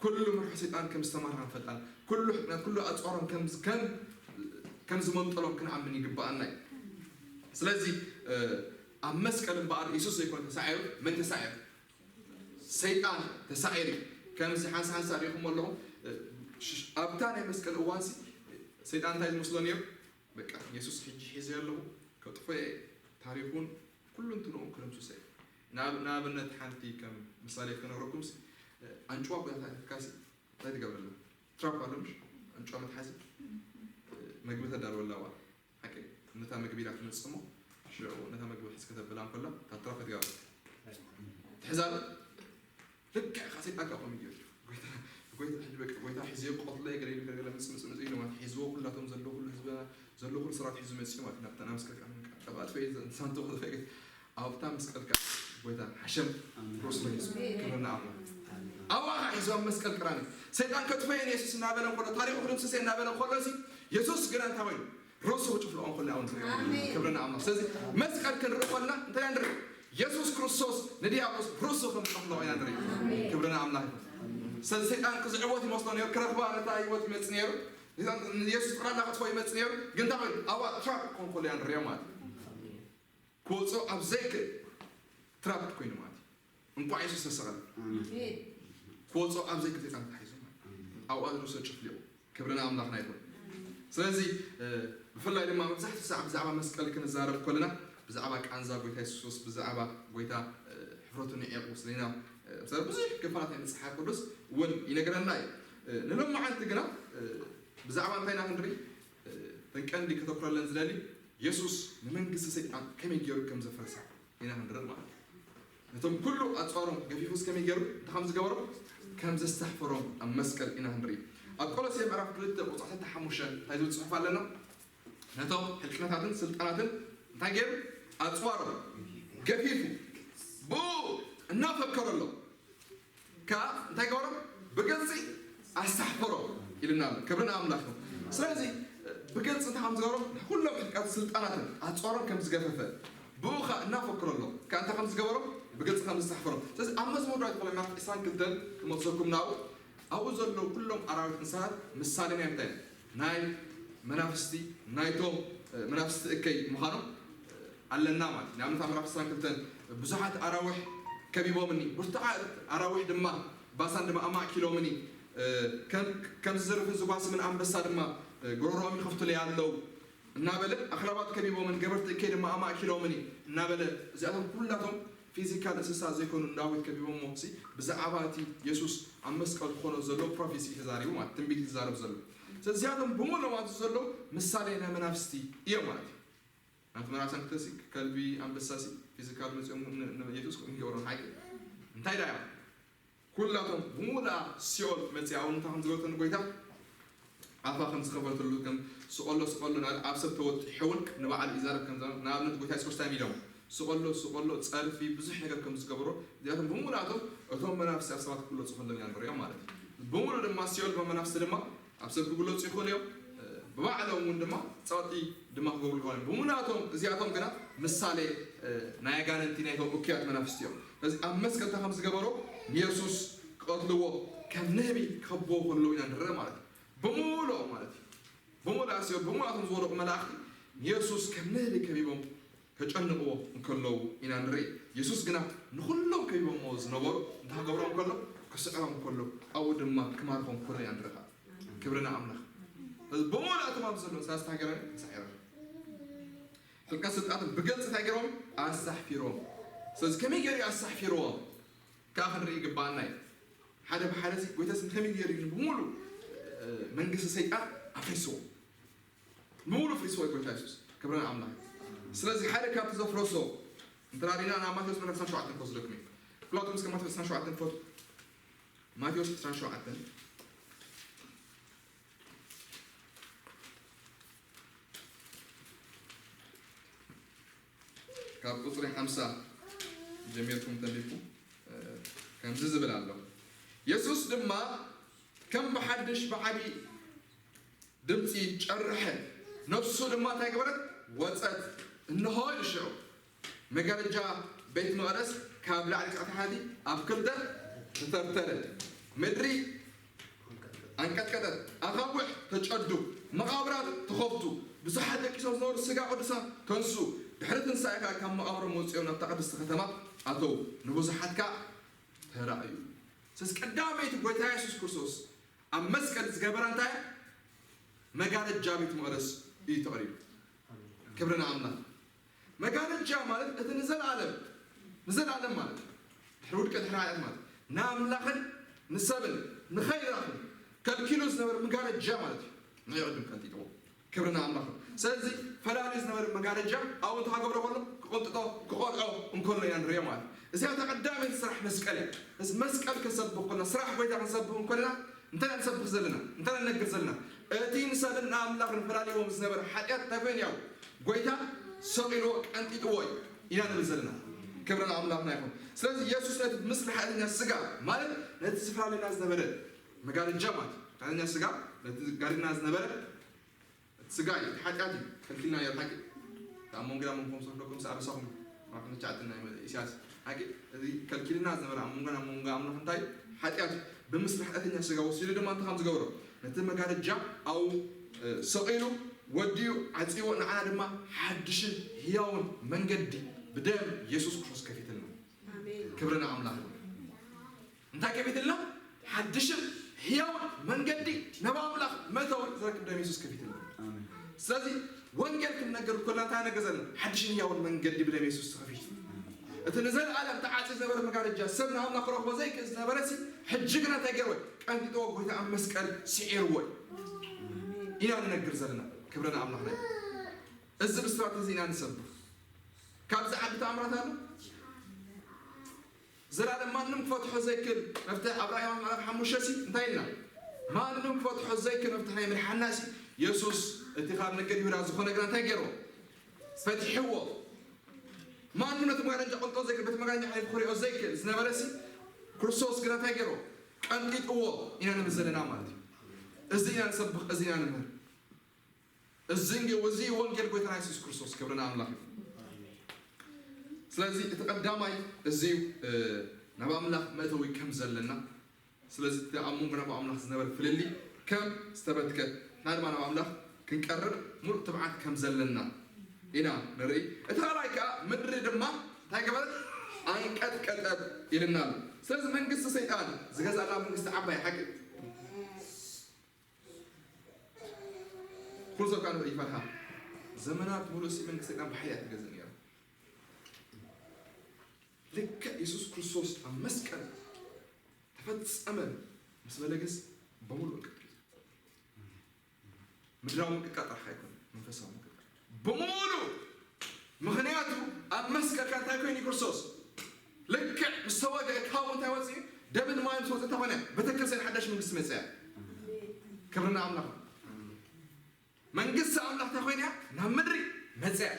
ኩሉ ምርሖ ሰይጣን ከም ዝተማርኻ ንፈልጥ ኣለና። ኩሉ ሕቅነት፣ ኩሉ ኣፅዋሮም ከም ከም ከም ዝመንጠሎም ክንኣምን ይግባኣና እዩ። ስለዚ ኣብ መስቀል እምበኣር የሱስ ዘይኮነ ተሳዒሩ፣ መን ተሳዒሩ? ሰይጣን ተሳዒሩ። ከምዚ ሓንሳ ሓንሳ ሪኢኹም ኣለኹም። ኣብታ ናይ መስቀል እዋንሲ ሰይጣን እንታይ ዝመስሎ ነይሩ? በቃ የሱስ ሕጂ ሒዘ ኣለኹ፣ ከጥፎ እየ፣ ታሪኹን ኩሉ እንትንኦም ክለምሱሰ እየ። ንኣብነት ሓንቲ ከም ምሳሌ ክነግረኩም፣ ኣንጭዋ ኮይና ተኣትካሲ እንታይ ትገብረላ? ትራፕ ኣሎ ምሽ? ኣንጭዋ መትሓዚ መግቢ ተዳልወላ እዋ ሓቂ ነታ መግቢ ኢላ ትመጽእ እሞ ሽዑ ነታ መግቢ ሕዝ ከተብላ እንከላ እታ ትራፕ ትገብር ትሕዛሉ። ልክዕ ካ ሰይጣን ካ ከምኡ ገይሩ ጎይታ ጎይታ ሕዚ በቃ ጎይታ ሕዚ ቆጥሎ ገለ ገለ ምጽ ምጽ ምጽ ኢሉ ማለት ሒዝዎ ኩላቶም ዘሎ ኩሉ ህዝበ ዘሎ ኩሉ ስራት ሒዙ መጽኡ ማለት ናብታ ናብ ስከካ ቀባጥ ፈይ ሳንቶ ፈይ ኣብታ መስቀልካ ጎይታ ሓሸም ሮስመ ክብርና ኣምላኽ ኣዋኻ ሒዞም መስቀል ቅራኒ ሰይጣን ከጥፈየን የሱስ እናበለ እንከሎ ታሪኹ ክድምስሰ እናበለ እንከሎ እዚ የሱስ ግና እንታይ ኮይኑ ርእሱ ክጭፍልቆ እንከሎ ኣውን ክብርና ኣምላኽ ስለዚ መስቀል ክንርኢ ከልና እንታይ ንርኢ የሱስ ክርስቶስ ንዲያብሎስ ርእሱ ከም ጨፍልቆ ኢና ንርኢ ክብርና ኣምላኽ ስለዚ ሰይጣን ክዝዕቦት ይመስሎ ነሩ ክረኽባ ነታ ህይወት ይመፅ ነሩ የሱስ ጥራና ክትፎ ይመፅ ነሩ ግን እንታይ ኮይኑ ኣብኣ ትራፕ ኮንኮሎ ኢና ንሪኦ ማለት ክወፅኦ ኣብ ዘይክእል ትራፕ ኮይኑ ማለት እዩ። እንቋዕ የሱስ ተሰቐለ። ክወፅኦ ኣብ ዘይክእል ሰይጣን ተታሒዙ ማለት እዩ። ኣብኡ ኣድርሶ ጭፍሊቑ። ክብሪ ንኣምላኽና ይኹን። ስለዚ ብፍላይ ድማ መብዛሕትኡ ሳዕ ብዛዕባ መስቀል ክንዛረብ ከለና ብዛዕባ ቃንዛ ጎይታ የሱስ ብዛዕባ ጎይታ ሕፍረቱ ንዒቑ ስለ ኢና ብዙሕ ክፋላት ናይ መፅሓፍ ቅዱስ እውን ይነግረና እዩ። ንሎማዓንቲ ግና ብዛዕባ እንታይ ኢና ክንርኢ እተን ቀንዲ ከተኩረለን ዝደሊ የሱስ ንመንግስቲ ሰይጣን ከመይ ገይሩ ከም ዘፍረሳ ኢና ክንርኢ ማለት እዩ። ነቶም ኩሉ ኣፅዋሮም ገፊፉስ ከመይ ገይሩ እንታይ ከም ዝገበሮም ከም ዘስተሕፈሮም ኣብ መስቀል ኢና ክንርኢ። ኣብ ቆሎሴ ምዕራፍ ክልተ ቁፅሪ ዓሰርተ ሓሙሽተ እንታይ ዝብል ፅሑፍ ኣለና? ነቶም ሕልቅነታትን ስልጣናትን እንታይ ገይሩ ኣፅዋሮም ገፊፉ ብኡ እናፈከረሎም ከኣ እንታይ ገበሮም ብግልፂ ኣስታሕፈሮም ኢልና ኣሎ ክብሪ ንኣምላኽ ይኹን ስለዚ ብግልፂ እንታይ ከም ዝገበሮም ኩሎም ሕልቃት ስልጣናትን ኣፅዋሮም ከም ዝገፈፈ ብኡ ከኣ እናፈክረሎም ከኣ እንታይ ከም ዝገበሮም ብግልፂ ከም ዝስታሕፈሮም ስለዚ ኣብ መዝሙር ዳዊት ቆለ ምዕራፍ ዕስራን ክልተን ክመልሰኩም ናብኡ ኣብኡ ዘለዉ ኩሎም ኣራዊት እንስሳት ምሳሌ ናይ እንታይ ናይ መናፍስቲ ናይቶም መናፍስቲ እከይ ምዃኖም ኣለና ማለት እዩ። ንኣብነት ኣብ ምዕራፍ ዕስራን ክልተን ብዙሓት ኣራዊሕ ከቢቦምኒ፣ ብርቱዓት ኣራዊሕ ድማ ባሳን ድማ ኣማእኪሎምኒ፣ ከም ዝዝርፍን ዝጓስምን ኣንበሳ ድማ ጎረሮኦም ይኸፍቱለይ ኣለዉ እናበለ፣ ኣኽላባት ከቢቦምን ገበርቲ እከይ ድማ ኣማእኪሎምኒ እናበለ፣ እዚኣቶም ኩላቶም ፊዚካል እንስሳ ዘይኮኑ ንዳዊት ከቢቦሞ ሲ ብዛዕባ እቲ የሱስ ኣብ መስቀል ክኾኖ ዘሎ ፕሮፌሲ ተዛሪቡ ማለት ትንቢት ተዛረብ ዘሎ። ስለዚ እዚኣቶም ብምሉኦም ኣብዚ ዘለዉ ምሳሌ ናይ መናፍስቲ እዮም ማለት እዩ። ናብቲ መናፍሳን ክተሲ ከልቢ ኣንበሳሲ ፊዚካል መፅኦም ንየሱስ ክገብሮም ሓቂ እንታይ ዳ እዮም? ኩላቶም ብሙሉኣ ሲኦል መፅኣ እውን እንታይ ከም ዝገበረተኒ ጎይታ ኣፋ ከም ዝኸፈተሉ ከም ስቐሎ ስቐሎ ናብ ኣብ ሰብ ተወጢሑ እውን ንባዕሉ ይዛረብ ከም ዝነበረ ንኣብነት ጎይታ የሱስ ክርስቶስ እንታይ ኢሎም ስቐሎ ስቐሎ ፀርፊ ብዙሕ ነገር ከም ዝገበሮ እዚኣቶም ብሙሉኣቶም እቶም መናፍስቲ ኣብ ሰባት ክግለፁ ከለዉ ኢና ንሪኦም ማለት እዩ። ብሙሉእ ድማ ሲኦል መናፍስቲ ድማ ኣብ ሰብ ክግለፁ ይኽእሉ እዮም። ብባዕሎም እውን ድማ ፀቕጢ ድማ ክገብሩ ይኽእሉ እዮም። ብሙሉኣቶም እዚኣቶም ግና ምሳሌ ናይ ኣጋንንቲ ናይቶም እኩያት መናፍስቲ እዮም። ስለዚ ኣብ መስቀል እንታይ ከም ዝገበሮ ንየሱስ ክቐትልዎ ከም ንህቢ ክኸብዎ ከለዉ ኢና ንረአ ማለት እዩ። ብምሉኦም ማለት እዩ። ብምሉእ ኣስዮም ብምሉኣቶም ዝወደቑ መላእኽቲ ንየሱስ ከም ንህቢ ከቢቦም ከጨንቕዎ እንከለዉ ኢና ንርኢ። የሱስ ግና ንኹሎም ከቢቦምዎ ዝነበሩ እንታይ ክገብሮም ከሎ ክስዕሮም ከሎ ኣብኡ ድማ ክማርኾም ከሎ ኢና ንርኢ። ክብሪ ንኣምላኽ። ስለዚ ብምሉኣቶም ኣብ ዘሎ ሳስታ ገይሮም ተሳዒሮም ሕልቀት ስልጣትን ብገልፂ እንታይ ገይሮም ኣሳሕፊሮም። ስለዚ ከመይ ገይሩ ኣሳሕፊርዎም? ከዓ ክንርኢ ይግባኣና እዩ። ሓደ ብሓደ ሲ ጎይታ ስም ከመይ ገይሩ እዩ ብሙሉ መንግስቲ ሰይጣን ኣፍሪስዎ? ብሙሉ ፍሪስዎ እዩ ጎይታ የሱስ። ክብሪ ንኣምላኽ። ስለዚ ሓደ ካብቲ ዘፍረሶ እንተ ሪእና ናብ ማቴዎስ ምዕራፍ ዕስራን ሸውዓተን ክወስደኩም እዩ። ክፍላቱ እስከ ማቴዎስ ዕስራን ሸውዓተን ክፈቱ። ማቴዎስ ዕስራን ሸውዓተን ካብ ቁፅሪ ሓምሳ ጀሚርኩም ተንቢብኩም ከምዚ ዝብል ኣሎ። የሱስ ድማ ከም ብሓድሽ ብዓቢ ድምፂ ጨርሐ፣ ነፍሱ ድማ እንታይ ገበረት? ወፀት። እንሆ ኢሉ ሽዑ መጋረጃ ቤት መቕደስ ካብ ላዕሊ ክሳዕ ታሕቲ ኣብ ክልተ ተተርተረ። ምድሪ ኣንቀጥቀጠት፣ ኣኻውሕ ተጨዱ፣ መቓብራት ተኸፍቱ፣ ብዙሓት ደቂሶም ዝነበሩ ስጋ ቅዱሳን ተንሱ። ድሕሪ ትንሳኤ ከዓ ካብ መቓብሮም ወፂኦም ናብታ ቅድስቲ ከተማ ኣተዉ፣ ንብዙሓት ከዓ ተራእዩ። ስለዚ ቀዳመይቲ ጎይታ የሱስ ክርስቶስ ኣብ መስቀል ዝገበራ እንታይ እያ? መጋረጃ ቤት መቕደስ እዩ ተቐዲዱ። ክብሪ ንኣምላኽ። መጋረጃ ማለት እቲ ንዘለኣለም ንዘለኣለም ማለት ድሕሪ ውድቀት ድሕሪ ሓጢኣት ማለት ንኣምላኽን ንሰብን ንኸይራኽብ ከልኪሉ ዝነበረ መጋረጃ ማለት እዩ። ንዕኡ ቅድም ቀንጢጥዎ። ክብሪ ንኣምላኽ። ስለዚ ፈላልዩ ዝነበረ መጋረጃ ኣብኡ እንታይ ክገብሮ ከሎ ክቕንጥጦ ክቖልዖ እንከሎ ኢና ንሪኦ ማለት እዩ። እዚኣ እታ ቀዳመይቲ ስራሕ መስቀል እያ። እዚ መስቀል ክንሰብኽ ከለና ስራሕ ጎይታ ክንሰብኽ እንከለና እንታይ ኢና ንሰብኽ ዘለና? እንታይ ኢና ንነግር ዘለና? እቲ ንሰብን ንኣምላኽን ፈላልይዎም ዝነበረ ሓጢኣት እንታይ ኮይኑ እዩ? ጎይታ ሰቒልዎ ቀንጢጥዎ እዩ ኢና ንብል ዘለና። ክብሪ ንኣምላኽና ይኹን። ስለዚ የሱስ ነቲ ምስሊ ሓጢኣተኛ ስጋ ማለት ነቲ ዝፈላለና ዝነበረ መጋረጃ ማለት እዩ። ሓጢኣተኛ ስጋ ነቲ ጋሪና ዝነበረ እቲ ስጋ እዩ፣ እቲ ሓጢኣት እዩ ከልኪልና እዩ። ሓቂ ኣብ መንጎና መንጎም ሰፍለኩም ሰኣበሳኹም ማክምቻዕትና ኢሳያስ ሓቂ እዚ ከልኪልና ዝነበረ ኣብ መንጎና መንጎ ኣምላኽ እንታይ እዩ? ሓጢኣት እዩ። ብምስሊ ሓጢኣተኛ ስጋ ወሲዱ ድማ እንታይ ከም ዝገብሮ ነቲ መጋረጃ ኣብኡ እ፣ ሰቒሉ ወዲኡ ዓፂዎ ንዓና ድማ ሓድሽን ህያውን መንገዲ ብደም የሱስ ክርስቶስ ከፊትልና። ኣሜን። ክብሪ ንኣምላኽ ይኹን። እንታይ ከፊትልና? ሓድሽን ህያውን መንገዲ ናብ ኣምላኽ መእተዊ ዝረክብ ደም የሱስ ከፊትልና። ኣሜን። ስለዚ ወንጌል ክንነገር ከለና እንታይ ነገር ዘለና? ሓድሽን ህያውን መንገዲ ብደም የሱስ ተኸፊቱ። እቲ ንዘለኣለም ተዓጽዩ ዝነበረ መጋረጃ ሰብ ንኣምላኽ ክረኽቦ ዘይክእል ዝነበረ ሲ ሕጂ ግና እንታይ ገይርዎ? ቀንጢጥዎ ጎይታ ኣብ መስቀል ስዒርዎ እዩ። ኢና ንነግር ዘለና። ክብሪ ንኣምላኽና ይኹን። እዚ ብስራት እዚ ኢና ንሰብኽ። ካብዚ ዓቢ ተኣምራት ኣሎ? ዘላለም ማንም ክፈትሖ ዘይክእል መፍትሒ ኣብ ራእይ ዮሃንስ ምዕራፍ ሓሙሽተ ሲ እንታይ ኢልና? ማንም ክፈትሖ ዘይክእል መፍትሒ ናይ ምድሓንና ሲ የሱስ እቲ ካብ ነገድ ይሁዳ ዝኾነ ግና እንታይ ገይርዎ? ፈቲሕዎ። ማንም ነቲ መጋረጃ ቅንጦ ዘይክእል፣ በቲ መጋረጃ ሓሊፉ ክሪኦ ዘይክእል ዝነበረ ሲ ክርስቶስ ግና እንታይ ገይርዎ? ቀንጢጥዎ ኢና ንብል ዘለና ማለት እዩ። እዚ ኢና ንሰብኽ፣ እዚ ኢና ንምህር። እዚ እንግ-፣ እዚ ወንጌል ጎይታና የሱስ ክርስቶስ ክብሪ ንኣምላኽ ይኹን። ስለዚ እቲ ቀዳማይ እዚ እዩ፣ እ፣ ናብ ኣምላኽ መእተዊ ከም ዘለና። ስለዚ እቲ ኣብ መንጎና ብኣምላኽ ዝነበረ ፍልልይ ከም ዝተበትከ፣ ንሕና ድማ ናብ ኣምላኽ ክንቀርብ ሙሉእ ትብዓት ከም ዘለና ኢና ንርኢ። እቲ ካልኣይ ከኣ ምድሪ ድማ እንታይ ገበረት? ኣንቀጥቀጠት ኢልና ኣሎ። ስለዚ መንግስቲ ሰይጣን ዝገዝኣላ መንግስቲ ዓባይ ሓቂ ኩሉ ሰብ ከዓ ንርኢ ይፈርሃ። ዘመናት ሙሉእ ሲ መንግስቲ ሰይጣን ብሓይሊ እያ ትገዝእ ነይራ። ልክዕ የሱስ ክርስቶስ ኣብ መስቀል ተፈጸመ ምስ በለ ግስ ብሙሉእ እንቅጥቅጥ። ምድራዊ ምንቅጥቃጥ ጥራሕ ኣይኮነን፣ መንፈሳዊ ምንቅጥቃጥ ብሙሉእ። ምኽንያቱ ኣብ መስቀል ከ እንታይ ኮይኑ ክርስቶስ? ልክዕ ምስ ተወግአ ካብኡ እንታይ ወፅኡ? ደምን ማይን ምስ ወፅእ እንታይ ኮነ? ቤተክርስትያን ሓዳሽ መንግስቲ መፅያ። ክብሪ ንኣምላኽ። መንግስቲ ኣምላኽ እንታይ ኮይና እያ? ናብ ምድሪ መፅያ።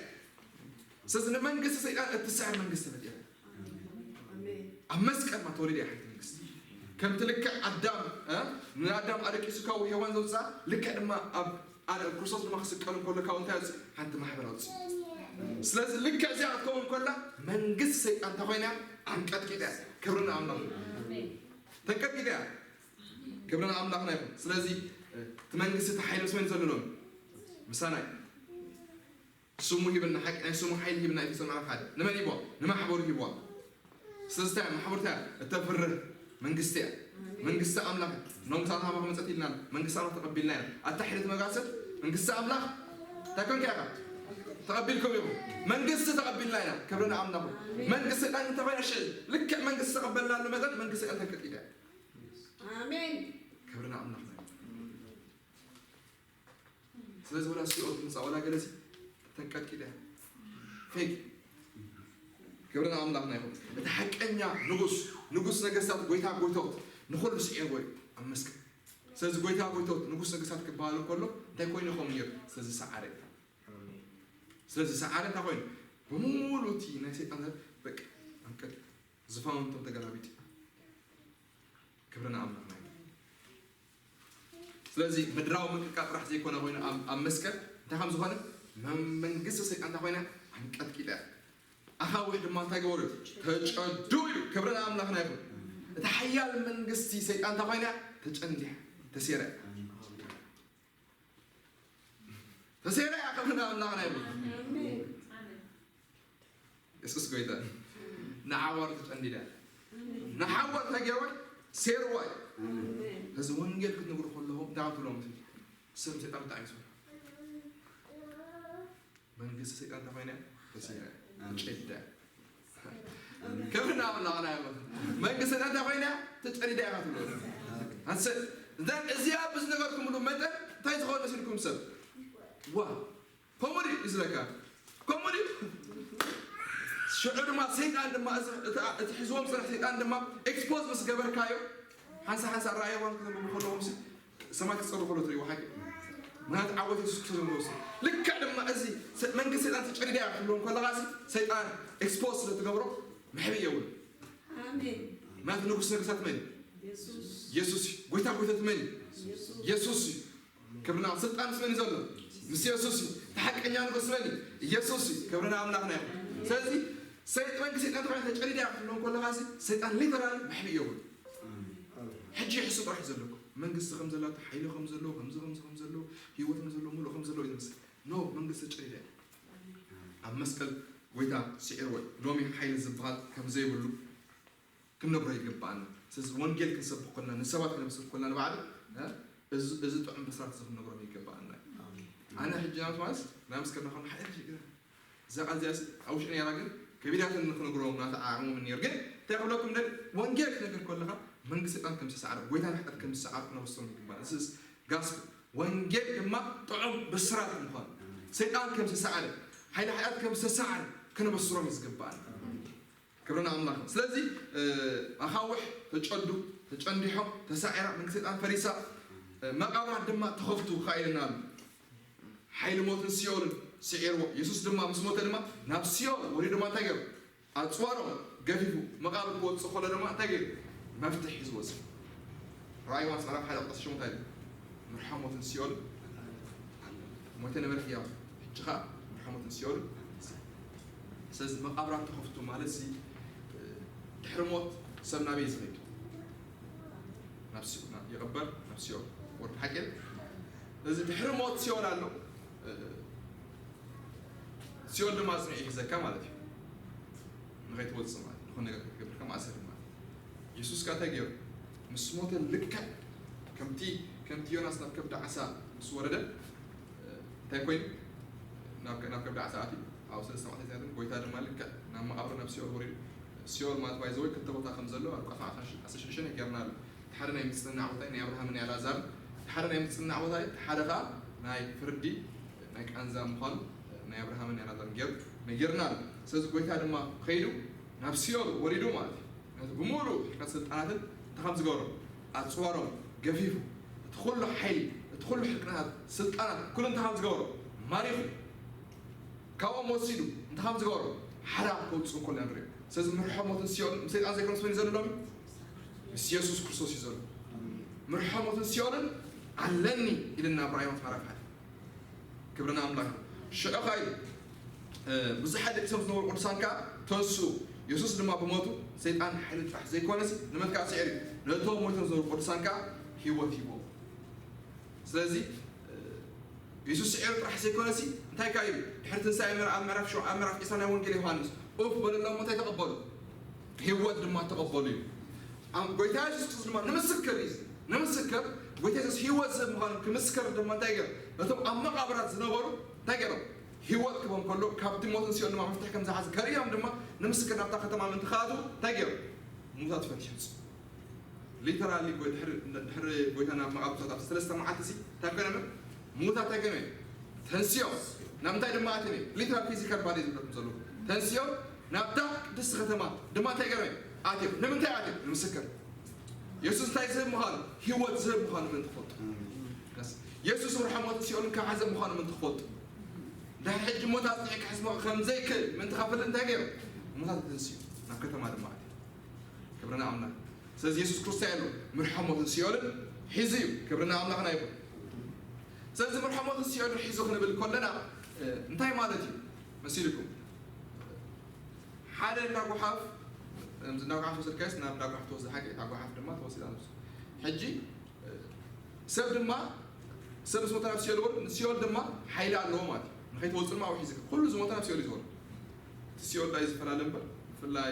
ስለዚ ንመንግስቲ ሰይጣን እትስዕር መንግስቲ መፅያ። ኣሜን። ኣብ መስቀል ማ ተወሊደ እያ ሓንቲ መንግስቲ። ከምቲ ልክዕ ኣዳም፣ እ፣ ንኣዳም ኣደቂሱ ካብኡ ሄዋን ዘውፅኣ፣ ልክዕ ድማ ኣብ ኣደ-፣ ክርስቶስ ድማ ክስቀል እንከሎ ካብኡ እንታይ ኣውፅእ? ሓንቲ ማሕበር ኣውፅእ። ስለዚ ልክዕ እዚኣ ክትከውን ከላ መንግስቲ ሰይጣን እንታይ ኮይና እያ? ኣንቀጥቂጣ እያ። ክብሪ ንኣምላኽ። ኣሜን። ተንቀጥቂጣ እያ። ክብሪ ንኣምላኽና ይኹን። ስለዚ፣ እ፣ እቲ መንግስቲ እቲ ሓይሊ ምስ መን ዘሎ ሎሚ? ምሳና እዩ። ስሙ ሂብና፣ ሓቂ ናይ ስሙ ሓይሊ ሂብና። ኤፌሶን ምዕራፍ ሓደ ንመን ሂብዋ? ንማሕበሩ ሂብዋ። ስለዚ እንታይ እያ? ማሕበሩ እንታይ እያ? እተፍርህ መንግስቲ እያ። መንግስቲ ኣምላኽ እያ። ኖም ሳልሃማ መጸት ኢልና መንግስቲ ኣምላኽ ተቐቢልና ኢና። ኣታ ሕደት መጋሰት መንግስቲ ኣምላኽ እንታይ ኮንካ ኢኻ? ተቐቢልኩም ኢኹም። መንግስቲ ተቐቢልና ኢና። ክብሪ ንኣምላኽ። መንግስቲ ሰይጣን እንተኾይና ሽዕ ልክዕ መንግስቲ ተቐበልናሉ መጠን መንግስቲ ሰይጣን ተንቀጥቂጣ እያ። ኣሜን። ክብሪ ንኣምላኽ። ስለዚ ወላ ሲኦል ትምጻእ ወላ ገለሲ ተንቀጥቂጠ ፌክ። ክብሪ ንኣምላኽና ይኹን። እቲ ሓቀኛ ንጉስ፣ ንጉስ ነገስታት፣ ጎይታ ጎይታዎት ንኹሉ ስዒርዎ እዩ ኣብ መስቀል። ስለዚ ጎይታ ጎይታዎት ንጉስ ነገስታት ክበሃል እንከሎ እንታይ ኮይኑ ይኸውን ነይሩ? ስለዚ ሰዓረ። ስለዚ ሰዓረ እንታይ ኮይኑ? ብምሉእ እቲ ናይ ሰይጣን ዘር በቃ ኣንቀጥ ዝፋውንቶም ተገላቢጥ። ክብሪ ንኣምላኽና ይኹን። ስለዚ ምድራዊ ምንቅጥቃጥ ጥራሕ ዘይኮነ ኮይኑ ኣብ ኣብ መስቀል እንታይ ከም ዝኾነ መ- መንግስቲ ሰይጣን እንታይ ኮይና ኣንቀጥቂጣ። ኣኻውሕ ድማ እንታይ ገበሩ? ተጨዱ ኢሉ። ክብሪ ንኣምላኽና ይኹን። እቲ ሓያል መንግስቲ ሰይጣን እንታይ ኮይና? ተጨንዲያ፣ ተሴራ። ተሴራ እያ። ክብሪ ንኣምላኽና ይኹን። የሱስ ጎይታ። ንዓወር ተጨንዲዳ፣ ንዓወር ተገወር ሴርዋይ። እዚ ወንጌል ክትነግሩ ከለኹም እንታይ ትብሎም? ሰብ ሰይጣን ብጣዕሚ ይስምዑ። መንግስቲ ሰይጣን እንታይ ኮይና? ተሲራ፣ ጨዳ። ክብሪ ንኣምላኽና ይኹን። መንግስቲ ሰይጣን እንታይ ኮይና? ተጨዲዳ ኢኻ ትብሎ። ኣንሰ እዚኣ ብዝነገርኩምሉ መጠን እንታይ ዝኾነ ሲልኩም ሰብ ዋ ከምኡ ድዩ እዩ ዝለካ? ከምኡ ድዩ? ሽዑ ድማ ሰይጣን ድማ እዚ እቲ እቲ ሒዝዎም ዝጸንሕ ሰይጣን ድማ ኤክስፖዝ ምስ ገበርካዮ ሓንሳ ሓንሳ ራእይ ዋን ክዘንብቡ ከለዎም ሲ ሰማይ ክጸሩ ከሎ ትሪእዎ ሓቂ ምክንያቱ ዓወት የሱስ ክሰሎም ሲ ልክዕ ድማ እዚ ሰ- መንግስቲ ሰይጣን ተጨዲዳ እያ ክትብሎም ከለኻ ሲ ሰይጣን ኤክስፖዝ ስለ ትገብሮ መሕብኢ የብሉ ኣሜን። ምክንያቱ ንጉስ ነገስታት መን እዩ? የሱስ የሱስ እዩ። ጎይታ ጎይታት መን እዩ? የሱስ የሱስ እዩ። ክብርና ስልጣን ምስ መን እዩ ዘሎ? ምስ የሱስ እዩ። እቲ ሓቀኛ ንጉስ መን እዩ? የሱስ እዩ። ክብርና ኣምላኽና ይኹን። ስለዚ ሰይጣን መንግስቲ ሰይጣን ተባሂላ ተጨዲዳ ክትብሎ ከለኻ ሲ ሰይጣን ሊተራሊ መሕብኢ የብሉ። ሕጂ ይሕሱ ጥራሕ እዩ ዘለኩም። መንግስቲ ከም ዘላቶ ሓይሊ ከም ዘለዎ ከምዚ ከምዚ ከም ዘለዎ ህይወት ከም ዘለዎ ሙሉእ ከም ዘለዎ እዩ ዝመስል። ኖ መንግስቲ ተጨዲዳ እያ። ኣብ መስቀል ጎይታ ስዒርዎ እዩ። ሎሚ ሓይሊ ዝበሃል ከም ዘይብሉ ክንነግሮ ይግባኣና። ስለዚ ወንጌል ክንሰብኽ ከለና ንሰባት ክነብስር ከለና ንባዕሉ እ፣ እዚ እዚ ጥዑም ብስራት እዚ ክንነግሮም ይግባኣና። ኣነ ሕጂ ናብቲ ማለት ናይ ምስክርና ከለና ሓደ ሕጂ ግና እዛ ቃል እዚኣ ኣብ ውሽጢ ነይራ ግን ከቢዳትን ንክነግሮም ናተዓቕሞም ነይሩ ግን እንታይ ክብለኩም ደል ወንጌል ክነግር ከለኻ መንግስቲ ሰይጣን ከም ዝተሰዓረ ጎይታ ንሕጠት ከም ዝተሰዓረ ክነበስሮም ይግባእ። እዚ ጋስፕል ወንጌል ድማ ጥዑም ብስራት ምዃኑ ሰይጣን ከም ዝተሰዓረ ሓይሊ ሓጢኣት ከም ዝተሰዓረ ክነበስሮም እዩ ዝግባኣና። ክብሪ ንኣምላኽ። ስለዚ ኣኻውሕ ተጨዱ ተጨንዲሖም ተሳዒራ መንግስቲ ሰይጣን ፈሪሳ መቃብራት ድማ ተኸፍቱ ካ ኢልና ኣሎ። ሓይሊ ሞትን ሲኦልን ስዒርዎ። የሱስ ድማ ምስ ሞተ ድማ ናብ ሲኦል ወሪዱ ድማ እንታይ ገይሩ? ኣፅዋሮም ገፊፉ መቃብር ክወፅእ ከሎ ድማ እንታይ ገይሩ? መፍትሕ ሒዙ ወፅኡ። ራእይ ዮሃንስ ምዕራፍ ሓደ ቁፅሪ ሸሞንተ እንታይ ይብል? ምርሖ ሞትን ሲኦልን ሞይተ ነበረ ህያው ሕጂ ከዓ ምርሖ ሞትን ሲኦልን ስለዚ መቃብራት ተኸፍቱ ማለት ሲ ድሕሪ ሞት ሰብ ናበይ ዝኸይድ ናብ ሲ- ና- ይቕበር ናብ ሲኦል ወርድ ሓቂ እዚ ድሕሪ ሞት ሲኦል ኣሎ ሲኦል ድማ ኣጽኒዑ ይሕዘካ ማለት እዩ ንኸይትወፅእ ማለት ዝኾነ ነገር ክትገብር ከም ኣሰር ማለት የሱስ ከዓ እንታይ ገይሩ ምስ ሞተ ልክዕ ከምቲ ከምቲ ዮናስ ናብ ከብዲ ዓሳ ምስ ወረደ እንታይ ኮይኑ ናብ ናብ ከብዲ ዓሳ ኣትዩ ኣብ ሰለስተ መዓልቲ ዚኣትን ጎይታ ድማ ልክዕ ናብ መቓብር ናብ ሲኦል ወሪዱ ሲኦል ማለት ባይዘወይ ክልተ ቦታ ከም ዘሎ ኣብ ሉቃስ ዓሰርተ ሽዱሽተ ነጊርና ኣሎ እቲ ሓደ ናይ ምጽንናዕ ቦታ ናይ ኣብርሃምን ናይ ኣልኣዛርን እቲ ሓደ ናይ ምጽንናዕ ቦታ እቲ ሓደ ከዓ ናይ ፍርዲ ናይ ቃንዛ ምዃኑ ናይ ኣብርሃምን ናይ ኣልኣዛርን ገይሩ ነጊርና ኣሎ ስለዚ ጎይታ ድማ ከይዱ ናብ ሲኦል ወሪዱ ማለት እዩ ነቲ ብምሉእ ሕልቀት ስልጣናትን እንታይ ከም ዝገብሮም ኣፅዋሮም ገፊፉ እቲ ኩሉ ሓይሊ እቲ ኩሉ ሕልቅናታት ስልጣናት ኩሉ እንታይ ከም ዝገብሮ ማሪኹ ካብኦም ወሲዱ እንታይ ከም ዝገብሮ ሓራ ከውፅኡ ከሎ ንሪኦ ስለዚ ምርሖ ሞትን ሲኦልን ምስ ሰይጣን ዘይኮነስ መን እዩ ዘሎ ሎሚ ምስ የሱስ ክርስቶስ እዩ ዘሎ ምርሖ ሞትን ሲኦልን ኣለኒ ኢልና ኣብ ራእይ ምዕራፍ ሓደ ክብሪ ንኣምላኽ ሽዑ ኸዓ ኢሉ ብዙሓት ደቂ ሰብ ዝነበሩ ቅዱሳን ከዓ ተንስኡ የሱስ ድማ ብሞቱ ሰይጣን ሓይሊ ጥራሕ ዘይኮነሲ ንመን ከዓ ስዒሩ እዩ ነቶም ሞይቶም ዝነበሩ ቅዱሳን ከዓ ህይወት ሂቦም ስለዚ የሱስ ስዒሩ ጥራሕ ዘይኮነሲ እንታይ ከዓ ኢሉ ድሕሪ ትንሳኤ ኣብ ምዕራፍ ሸው ኣብ ምዕራፍ ዒስራ ናይ ወንጌል ዮሃንስ ኡፍ በለሎም እንታይ ተቐበሉ ህይወት ድማ ተቐበሉ እዩ ጎይታ የሱስ ክርስቶስ ድማ ንምስክር እዩ ንምስክር ጎይታ የሱስ ህይወት ዝህብ ምዃኑ ክምስክር ድማ እንታይ ገይሩ ነቶም ኣብ መቓብራት ዝነበሩ እንታይ ገይሮም ህይወት ክቦም ከሎ ካብቲ ሞትን ሲኦል ድማ መፍትሒ ከም ዝሓዘ ከርእዮም ድማ ንምስክር ናብታ ከተማ ምእንቲ ክኣትዉ እንታይ ገይሮም ሙታት ፈቲሑ ሊተራሊ ድሕሪ ጎይታ ናብ መቓብር ኣብ ሰለስተ መዓልቲ ሲ እንታይ ኮነ ሙታ እንታይ ገይሮም ተንስዮም ናብ እንታይ ድማ ኣትዮም ሊተራል ፊዚካል ባዲ ዝብለኩም ዘለኹ ተንስዮም ናብታ ቅድስቲ ከተማ ድማ እንታይ ገይሮም ኣትዮም ንምንታይ ኣትዮም ንምስክር የሱስ እንታይ ዝህብ ምዃኑ ህይወት ዝህብ ምዃኑ ምእንቲ ክፈልጡ የሱስ ብርሐሞትን ሲኦልን ካብ ሓዘን ምዃኑ ምእንቲ ክፈልጡ ድሕሪ ሕጂ ሞት ኣጽኒዑ ክሕዝ ከም ዘይክእል ምእንቲ ከፍልጥ እንታይ ገይሩ? ሞት ኣትንስዩ ናብ ከተማ ድማ ኣትዩ። ክብርና ኣምላኽ። ስለዚ የሱስ ክርስቶስ ኣሎ ምርሖ ሞትን ሲኦልን ሒዙ እዩ። ክብርና ኣምላኽና ይኹን። ስለዚ ምርሖ ሞትን ሲኦልን ሒዙ ክንብል ከለና እንታይ ማለት እዩ መሲልኩም? ሓደ እንዳ ጓሓፍ እንዳ ጓሓፍ ወሰድካስ ናብ እንዳ ጓሓፍ ተወስድ ሓቂ እታ ጓሓፍ ድማ ተወሲዳ ነብሱ። ሕጂ ሰብ ድማ ሰብ ምስ ሞተ ናብ ሲኦል ወርድ፣ ንሲኦል ድማ ሓይሊ ኣለዎ ማለት እዩ። ንኸይትወፅእ ድማ ኣውሒዝካ ኩሉ ዝሞተ ናብ ሲኦል እዩ ዝወርድ። እቲ ሲኦል ዳይ ዝፈላለ እምበር ብፍላይ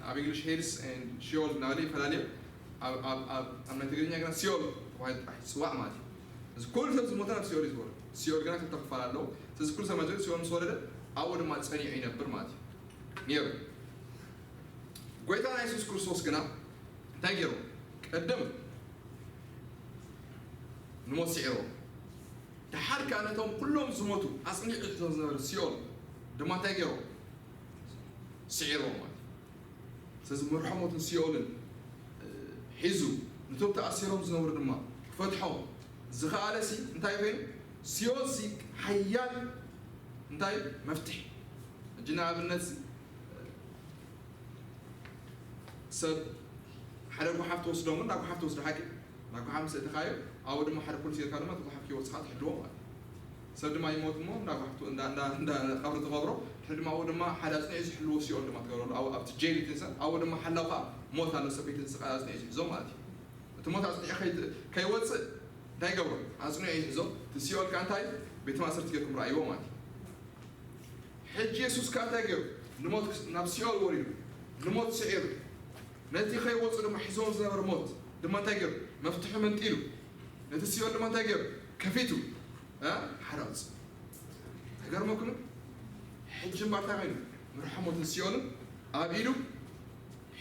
ኣብ እንግሊሽ ሄድስ ኤንድ ሺኦል እናበለ ይፈላለየ። ኣብ ኣብ ኣብ ኣብ ናይ ትግርኛ ግና ሲኦል ተባሂሉ ጥራሕ ይፅዋዕ ማለት እዩ። እዚ ኩሉ ሰብ ዝሞተ ናብ ሲኦል እዩ ዝወርድ። ሲኦል ግና ክልተ ክፋል ኣለዎ። ስለዚ ኩሉ ሰብ መጀመርያ ሲኦል ምስ ወረደ ኣብኡ ድማ ፀኒዑ ይነብር ማለት እዩ። ነይሩ። ጎይታና የሱስ ክርስቶስ ግና እንታይ ገይሩ? ቅድም ንሞት ስዒርዎ። ደሓር ከኣ ነቶም ኩሎም ዝሞቱ ኣጽኒዑ ዝሕዞም ዝነበረ ሲኦል ድማ እንታይ ገይሩ? ስዒርዎ ማለት እዩ። ስለዚ መርሖ ሞትን ሲኦልን ሒዙ ነቶም ተኣሲሮም ዝነበሩ ድማ ክፈትሖም ዝኸኣለ ሲ እንታይ ኮይኑ? ሲኦል ሲ ሓያል እንታይ መፍትሒ። ሕጂ ንኣብነት ሰብ ሓደ ጓሓፍ ትወስዶ እሞ እንዳ ጓሓፍ ትወስዶ ሓቂ እንዳ ጓሓፍ ምስ እትኻዮ ኣብኡ ድማ ሓደ ፖሊስ ጌርካ ድማ እቲ ጓሓፍ ከይወፅኻ ትሕልዎ ማለት እዩ። ሰብ ድማ ይሞት እሞ እንዳ ጓሓፍ ትወ- እንዳ እንዳ እንዳ ቀብሪ ትቐብሮ ድሕሪ ድማ ኣብኡ ድማ ሓደ ኣፅኒዑ ዝሕልዎ ሲኦል ድማ ትገብረሉ ኣብኡ ኣብቲ ጄል ይትንሰ ኣብኡ ድማ ሓላው ከዓ ሞት ኣሎ ሰብ ከይትንስእ ኣፅኒዑ ዝሕዞ ማለት እዩ። እቲ ሞት ኣፅኒዑ ከይት- ከይወፅእ እንታይ ይገብሮ? ኣፅኒዑ ይሕዞ። እቲ ሲኦል ከዓ እንታይ ቤተ ማእሰርቲ ጌርኩም ረኣይዎ ማለት እዩ። ሕጂ የሱስ ከኣ እንታይ ገይሩ? ንሞት ናብ ሲኦል ወሪዱ ንሞት ስዒሩ ነቲ ከይወፁ ድማ ሒዞም ዝነበረ ሞት ድማ እንታይ ገይሩ? መፍትሑ መንጢሉ ነቲ ሲኦል ድማ እንታይ ገይሩ? ከፊቱ ሓደ ኣውፅ ተገርመኩም። ሕጂ እምበር እንታይ ኮይኑ? ምርሖ ሞትን ሲኦልን ኣብ ኢዱ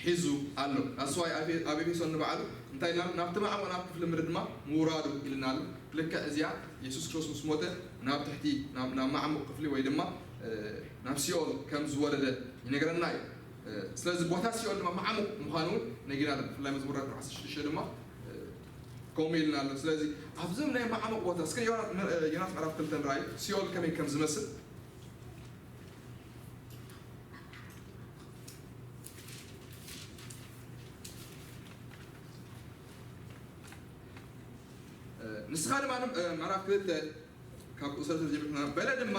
ሒዙ ኣሎ። ኣስዋይ ኣብ ኤፌሶን ንባዕሉ እንታይ ኢልና ናብቲ ማዕሙቕ ናብ ክፍሊ ምድሪ ድማ ምውራዱ ኢልና ኣሎ። ልክዕ እዚኣ የሱስ ክርስቶስ ምስ ሞተ ናብ ትሕቲ ናብ ማዕሙቕ ክፍሊ ወይ ድማ ናብ ሲኦል ከም ዝወረደ ይነግረና እዩ። ስለዚ ቦታ ሲኦል ድማ ማዕሙቕ ምዃኑ እውን ነጊርና ኣለና። ብፍላይ መዝሙር ኣርባዕተ ሽዱሽተ ድማ ከምኡ ኢልና ኣሎ። ስለዚ ኣብዞም ናይ ማዕሙቕ ቦታ እስከ ዮናስ ምዕራፍ ክልተ ንርኣዩ ሲኦል ከመይ ከም ዝመስል ንስኻ ድማ ምዕራፍ ክልተ ካብ ቁፅሪ ሰለስተ ጀሚርና በለ ድማ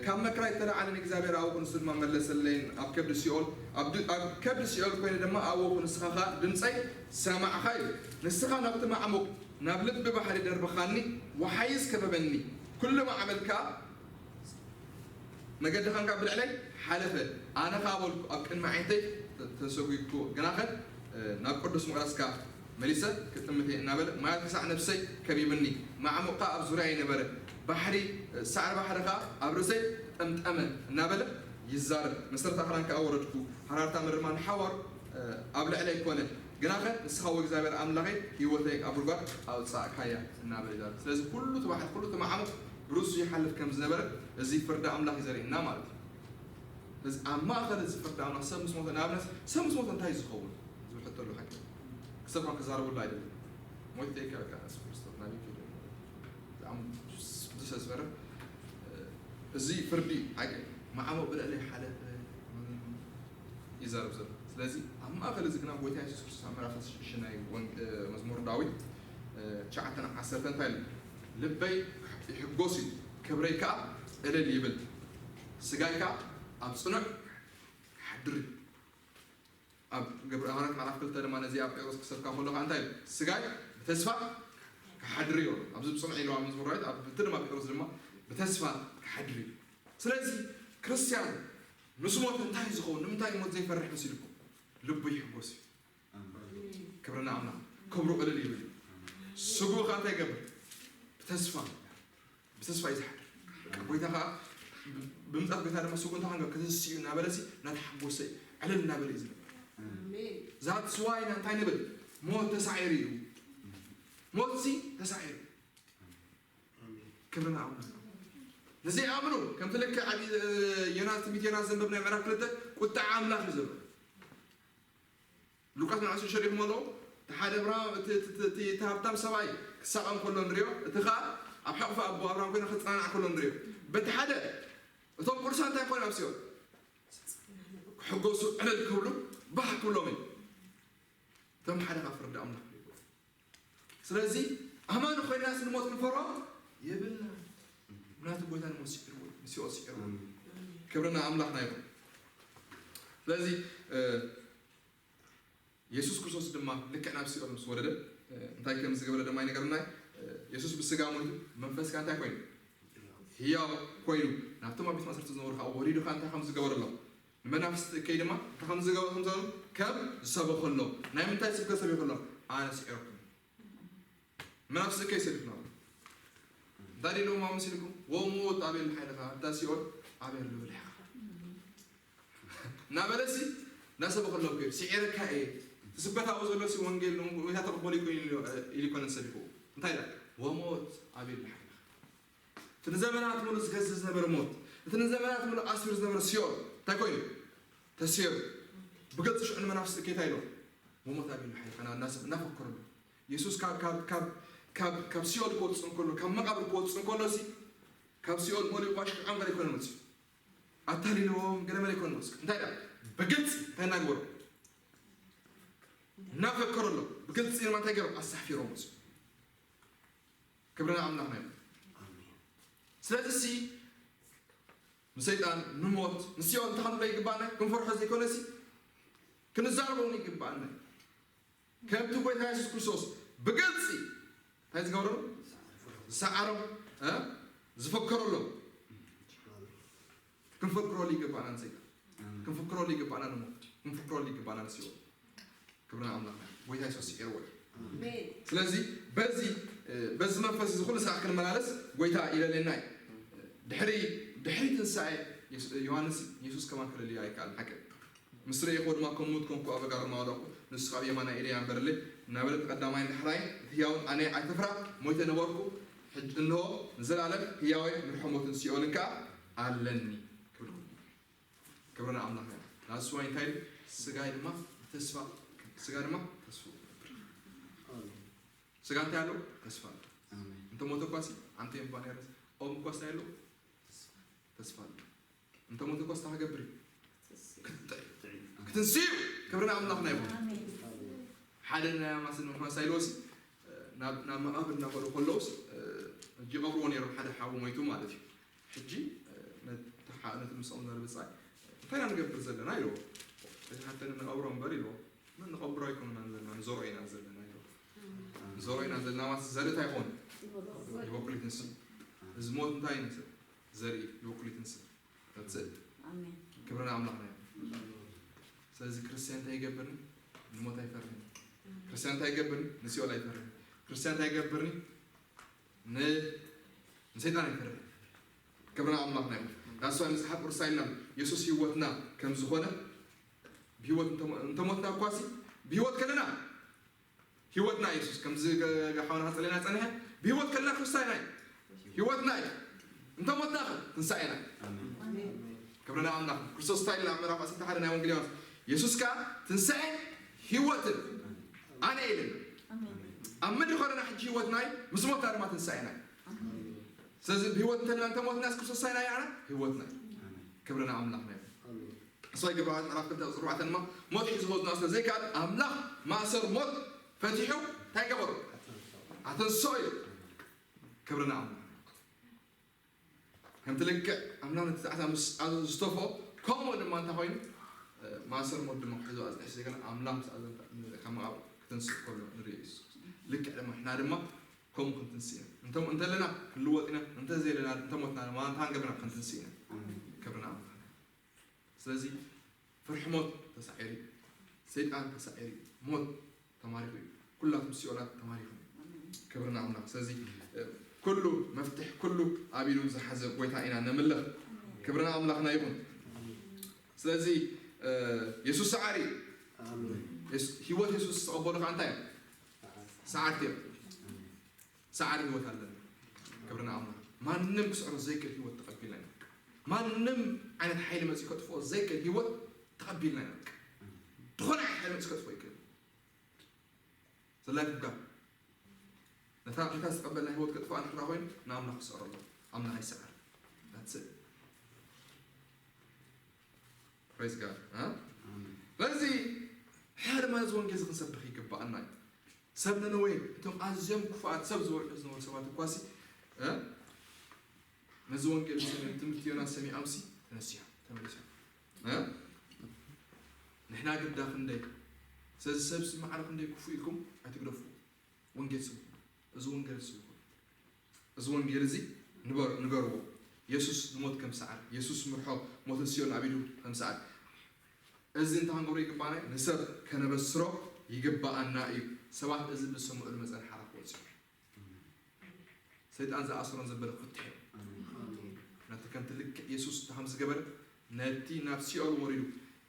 ካብ መከራ ይተላዓለ ንእግዚኣብሔር ኣብኡ ንሱ ድማ መለሰለይን ኣብ ከብዲ ሲኦል ኣብ ከብዲ ሲኦል ኮይነ ድማ ኣብኡ ንስኻ ድምፀይ ሰማዕኻ እዩ። ንስኻ ናብቲ ማዕሙቕ ናብ ልቢ ባሕሪ ደርበኻኒ፣ ወሓይዝ ከበበኒ፣ ኩሉ ማዕበል ከኣ መገዲ ኸንካ ብልዕለይ ሓለፈ። ኣነ ኸኣ በልኩ፣ ኣብ ቅድሚ ዓይንተይ ተሰጒግኩ። ግናኸ ናብ ቅዱስ መቕደስካ መሊሰ ክጥምት እየ እናበለ፣ ማያት ክሳዕ ነፍሰይ ከቢብኒ፣ ማዕሙቕ ኸኣ ኣብ ዙርያይ ነበረ። ባሕሪ ሳዕሪ ባሕሪ ኸኣ ኣብ ርእሰይ ጠምጠመ እናበለ ይዛረብ። መሰረት ኣኽራን ከኣ ወረድኩ፣ ሃራርታ ምድሪ ድማ ንሓዋሩ ኣብ ልዕለይ ኮነ። ግናኸ ንስኻ ወእግዚኣብሔር ኣምላኸይ ህይወተይ ካብ ጉድጓድ ኣውጻእካያ እናበለ ይዛረብ። ስለዚ ኩሉ እቲ ባሕሪ ኩሉ እቲ ማዕሙቕ ብርእሱ ይሓልፍ ከም ዝነበረ እዚ ፍርዲ ኣምላኽ እዩ ዘርእየና ማለት እዩ። ስለዚ ኣብ ማእኸል እዚ ፍርዲ ኣምላኽ ሰብ ምስ ሞተ ንኣብነት ሰብ ምስ ሞተ እንታይ እዩ ዝኸውን ዝብል ሕቶ ኣሎ። ሓቂ ክሰብካ ክዛረበሉ ኣይደለም። ሞይተ ይከበካ የሱስ ክርስቶስ ናበይ ከይደ ማለት እዩ። ብጣዕሚ ብዙ ሰብ ዝበረ እዚ ፍርዲ ሓቂ ማዕሙቕ ብልዕለይ ሓለፈ ይዛረብ ዘሎ። ስለዚ ኣብ ማእከል እዚ ግና ጎይታ የሱስ ክርስቶስ ኣብ ምዕራፍ ሽዱሽተ ናይ ወንጌ- መዝሙር ዳዊት ትሽዓተን ዓሰርተን እንታይ ኢሉ? ልበይ ይሕጎስ እዩ፣ ክብረይ ከኣ እልል ይብል፣ ስጋይ ከኣ ኣብ ጽኑዕ ክሓድር እዩ። ኣብ ግብሪ ሃዋርያት ምዕራፍ ክልተ ድማ ነዚ ኣብ ጴጥሮስ ክሰብካ ከሎ ከኣ እንታይ ኢሉ? ስጋይ ብተስፋ ክሓድር እዩ። ኣብዚ ብጽኑዕ ኢሉ ኣብ መዝሙር ዳዊት፣ ኣብ ብቲ ድማ ጴጥሮስ ድማ ብተስፋ ክሓድር እዩ። ስለዚ ክርስትያን ምስ ሞተ እንታይ እዩ ዝኸውን? ንምንታይ ሞት ዘይፈርሕ መሲልኩም? ልቡ ይሕጎስ እዩ። ክብርና ኣምላኽ ክብሩ እልል ይብል እዩ። ስጉኡ ኸዓ እንታይ ይገብር? ብተስፋ ብተስፋ እዩ ዝሓድር። በቃ ጎይታ ኸዓ ብምጻት ጎይታ ድማ ስጉኡ እንታይ ክንገብር? ክትስኡ እናበለ ሲ እናተሓጎሰ ዕልል እናበለ እዩ ዝነብር። ዛት ስዋይና እንታይ ንብል? ሞት ተሳዒሩ እዩ። ሞት ሲ ተሳዒሩ። ክብርና ኣምላኽ። ንዘይኣምኑ ከምቲ ልክዕ ኣብ ዮናስ ትንቢት ዮናስ ዘንበብናዮ ምዕራፍ ክልተ ቁጥዓ ኣምላኽ እዩ ዘሎ። ሉቃስ ምዕራፍ ሽዱሽተ ሪኢኹም ኣለኹም። እቲ ሓደ እብራሃም እቲ እቲ- እቲ- እቲ ሃብታም ሰብኣይ ክሳቐ እንከሎ ንሪኦ፣ እቲ ኸዓ ኣብ ሕቕፊ ኣቦ ኣብርሃም ኮይኑ ክጸናናዕ ከሎ ንሪኦ። በቲ ሓደ እቶም ቅዱሳን እንታይ ኮይኖም ኣብ ሲኦል ክሕጎሱ ዕልል ክብሉ ባህ ክብሎም እዩ። እቶም ሓደ ካብ ፍርዲ ኣምላኽ ይብሉ። ስለዚ ኣማኒ ኮይና ስንሞት ክንፈርዖ የብልና። ምክንያቱ ጎይታ ንሞት ስዒርዎ፣ ንሲኦል ስዒርዎ። ክብርና ኣምላኽና ይኹን። ስለዚ የሱስ ክርስቶስ ድማ ልክዕ ናብ ሲኦል ምስ ወረደ እንታይ ከም ዝገበረ ድማ ይነገርና። የሱስ ብስጋ ሞይቱ መንፈስካ እንታይ ኮይኑ? ህያው ኮይኑ ናብቶም ኣብ ቤት ማእሰርቲ ዝነበሩ ከዓ ወሪዱ ከዓ እንታይ ከም ዝገበረሎም ንመናፍስቲ እከይ ድማ እንታይ ከም ዝገበረ ከም ዘሎ ከም ዝሰበኸሎም። ናይ ምንታይ ስብከት ሰቢኹሎም? ኣነ ስዒረኩም። መናፍስቲ እከይ ሰቢኹሎም እንታይ ኢልዎም? ኣብ ምስልኩም ወሞት ኣበይ ሓይልኻ? እንታ ሲኦል ኣበይ ኣሎ ብልሕኻ? እናበለሲ እናሰበኸሎም ከይዱ ስዒረካ እየ። እቲ ስብከት ኣብኡ ዘሎ ሲ ወንጌል ንጎይታ ተቐበሉ ይኮን ኢሉ ይኮነን ሰቢኹ። እንታይ ዳ ወሞት ኣበይ ሓይልኻ? እቲ ንዘመናት ሙሉ ዝገዝእ ዝነበረ ሞት፣ እቲ ንዘመናት ሙሉ ኣስሩ ዝነበረ ሲኦል እንታይ ኮይኑ? ተሲሩ። ብገጽ ሽዑ ንመናፍስቲ እከይ እንታይ ኢሎም? ወሞት ኣበይ ሓይልኻ? እናፈከረሉ የሱስ ካብ ካብ ካብ ካብ ካብ ሲኦል ክወጽእ እንከሎ፣ ካብ መቓብር ክወጽእ እንከሎ ሲ ካብ ሲኦል መሊኡ ቋሽ ክዓንገር ኣይኮነ መጽኡ። ኣታሊልዎም ገለ መለ ኣይኮነ መጽኡ። እንታይ ዳ ብግልጺ እንታይ እናግበሩ እናፈከረሎም ብግልጺ ድማ እንታይ ገይሮም ኣሳፊሮም መጽኡ። ክብርና ኣምላኽና እዩ። ስለዚ ሲ ንሰይጣን ንሞት ንሲኦል እንታይ ክንብሎ ይግባና? ክንፈርሖ ዘይኮነ ሲ ክንዛረቦ እውን ይግባና። ከምቲ ጎይታ የሱስ ክርስቶስ ብግልፂ እንታይ ዝገብረሉ ዝሰዓሮም እ ዝፈከረሎም ክንፈክረሉ ይግባና። ንሰይጣን ክንፍክረሉ ይግባና። ንሞት ክንፍክረሉ ይግባና። ንሲኦል ክብርና ኣምላኽና ጎይታ የሱስ ስዒርዎ እዩ። ስለዚ በዚ በዚ መንፈስ እዚ ኩሉ ሰዓት ክንመላለስ ጎይታ ይደልየና እዩ። ድሕሪ ድሕሪ ትንሳኤ ዮሃንስ የሱስ ከማን ክለልዮ ኣይከኣልን ሓቂ ምስ ረእኹ ድማ ከም ሙት ኮንኩ ኣብ ኣጋር ማወዳኩ ንሱ ካብ የማና ኢደይ ኣንበርለይ እናበለ እቲ ቀዳማይን ዳሕራይን እቲ ህያውን ኣነ ኣይትፍራ ሞይተ ነበርኩ ሕጂ እንሆ ንዘላለም ህያወይ ምርሖ ሞትን ሲኦልን ከኣ ኣለኒ ክብል ክብርና ኣምላኽ ኢና ናሱ ዋይ እንታይ ስጋይ ድማ ተስፋ ስጋ ድማ ተስፋ ስጋ እንታይ ኣሎ ተስፋ ኣሎ እንተ ሞተ ኳሲ ኣንተ የምባ ነረስ ኦም ኳስ እንታይ ኣሎ ተስፋ ኣሎ እንተ ሞተ ኳስ ታገብሪ ክትንስዩ ክብርና ኣምላኽና ይኹን ሓደ ናይ ኣማስን ምሕመሳ ኢልዎሲ ናብ መቓብር እናኸዱ ከለውስ ይቐብርዎ ነይሮም ሓደ ሓዊ ሞይቱ ማለት እዩ ሕጂ ነቲ ምስኦም ዘርብፃይ እንታይ ኢና ንገብር ዘለና ኢልዎ እቲ ሓተኒ ንቐብሮ እምበር ኢልዎ ንቐብሮ ኣይኮንና ዘለና ንዘርኦ ኢና ዘለና ኢልዎ ንዘርኦ ኢና ዘለና ማለት ዘርኢ እንታይ ይኾን ይበቁል ይትንስእ እዚ ሞት እንታይ ይንስእ ዘርኢ ይበቁል ይትንስእ ተምፅእ ክብርና ኣምላኽና እዩ ስለዚ ክርስቲያን እንታይ ይገብርኒ ንሞት ኣይፈርህን ክርስቲያን እንታይ ይገብርኒ ንሲኦል ኣይፈርህን ክርስቲያን እንታይ ይገብርኒ ንሰይጣን ኣይፈርህን ክብርና ኣምላኽና እዩ ዳስዋ መፅሓፍ ቅዱስ ኣይልና የሱስ ህይወትና ከም ዝኾነ ብህይወት እንተሞትና እኳሲ ብህይወት ከለና ህይወትና የሱስ ከምዚ ሓውና ከፀለና ፀንሐ ብህይወት ከለና ክርስታይና እዩ ህይወትና እዩ እንተሞትና ትንሳኤና ክብርና ኣምላኽ ክርስቶስ እንታይ ኢልና ምዕራፍ ዓሰርተ ሓደ ናይ ወንጌል ዮሃንስ የሱስ ከዓ ትንሳኤ ህይወትን ኣነ ኢልና ኣብ ምድሪ ከለና ሕጂ ህይወትና እዩ ምስ ሞትና ድማ ትንሳኤና እዩ ስለዚ ብህይወት እንተልና እንተሞትና የሱስ ክርስቶስ እንታይ ኢና ህይወትና እዩ ክብርና ኣምላኽና እዩ እሳ ይግባእ ምዕራፍ ክልተ ቁፅሪ ኣርባዕተ ድማ ሞት ሒዝዎ ዝነኣስ ስለ ዘይከኣል ኣምላኽ ማእሰር ሞት ፈቲሑ እንታይ ገበሩ ኣተንስኦ እዩ ክብርና ኣምላኽ ከምቲ ልክዕ ኣምላኽ ነቲ ፃዕሳ ምስ ኣዘዞ ዝተፍኦ ከምኡ ድማ እንታይ ኮይኑ ማእሰር ሞት ድማ ክሕዞ ኣፅንሒ ዘይኮነ ኣምላኽ ምስ ኣዘዞ ካብ መቓብር ክተንስእ ከሎ ንርኢ የሱስ ልክዕ ድማ ንሕና ድማ ከምኡ ክንትንስእ ኢና እንተለና ክንልወጥ ኢና እንተዘየለና እንተሞትና ድማ እንታይ ክንገብር ኢና ክንትንስእ ኢና ክብርና ኣምላኽ ስለዚ ፍርሒ ሞት ተሳዒሩ ሰይጣን ተሳዒሩ ሞት ተማሪኹ እዩ ኩላቶም ሲኦላት ተማሪኹ ክብርና ኣምላኽ ስለዚ ኩሉ መፍትሕ ኩሉ ኣብ ኢዱ ዝሓዘ ጎይታ ኢና ነምልኽ ክብርና ኣምላኽና ይኹን ስለዚ የሱስ ሰዓሪ ህይወት የሱስ ዝተቐበሉ ከዓ እንታይ እዮም ሰዓርቲ እዮም ሰዓሪ ህይወት ኣለና ክብርና ኣምላኽ ማንም ክስዕሮ ዘይክእል ህይወት ተቐቢልና ኢና ማንም ዓይነት ሓይሊ መፂኡ ከጥፍኦ ዘይክእል ህይወት ተቐቢልና ኢና ዝኾነ ዓይነት ሓይሊ መፂኡ ከጥፍኦ ይክእል ዘላይ ፍጋ ነታ ጌታ ዝተቐበልና ህይወት ከጥፍኣ ንሕራ ኮይኑ ንኣምላኽ ክስዕሮ ኣሎ ኣምላኽ ኣይሰዓር Praise God. እ? ስለዚ ሓደ ማለት እዚ ወንጌል እዚ ክንሰብኽ ይግባኣና እዩ። ሰብ ነነዌ እቶም ኣዝዮም ክፉኣት ሰብ ዝበልዑ ዝነበሩ ሰባት እኳሲ፣ እ? ነዚ ወንጌል እዚ ሰሚዖም፣ ትምህርቲ ዮናስ ሰሚዖምሲ ተነሲሖም፣ ተመሊሶም። እ? ንሕና ግዳ ክንደይ፣ ስለዚ ሰብሲ ማዕረ ክንደይ ክፉእ ኢልኩም ኣይትግደፍዎ። ወንጌል ስብኹ። እዚ ወንጌል ስብኹ። እዚ ወንጌል እዚ ንበር-፣ ንገርዎ። የሱስ ንሞት ከም ሰዓረ፣ የሱስ ምርሖ ሞትን ሲኦልን ኣቢዱ ከም ሰዓረ። እዚ እንታይ ክንገብሮ ይግባኣና? ንሰብ ከነበስሮ ይግባኣና እዩ። ሰባት እዚ ብዝሰምዑሉ መጠን ሓራ ክወፅኡ። ሰይጣን ዝኣስሮን ዘበለ ክፍትሑ እዮም። ነቲ ከምቲ ልክዕ የሱስ እንታይ ከም ዝገበረ፣ ነቲ ናብ ሲኦል ወሪዱ፣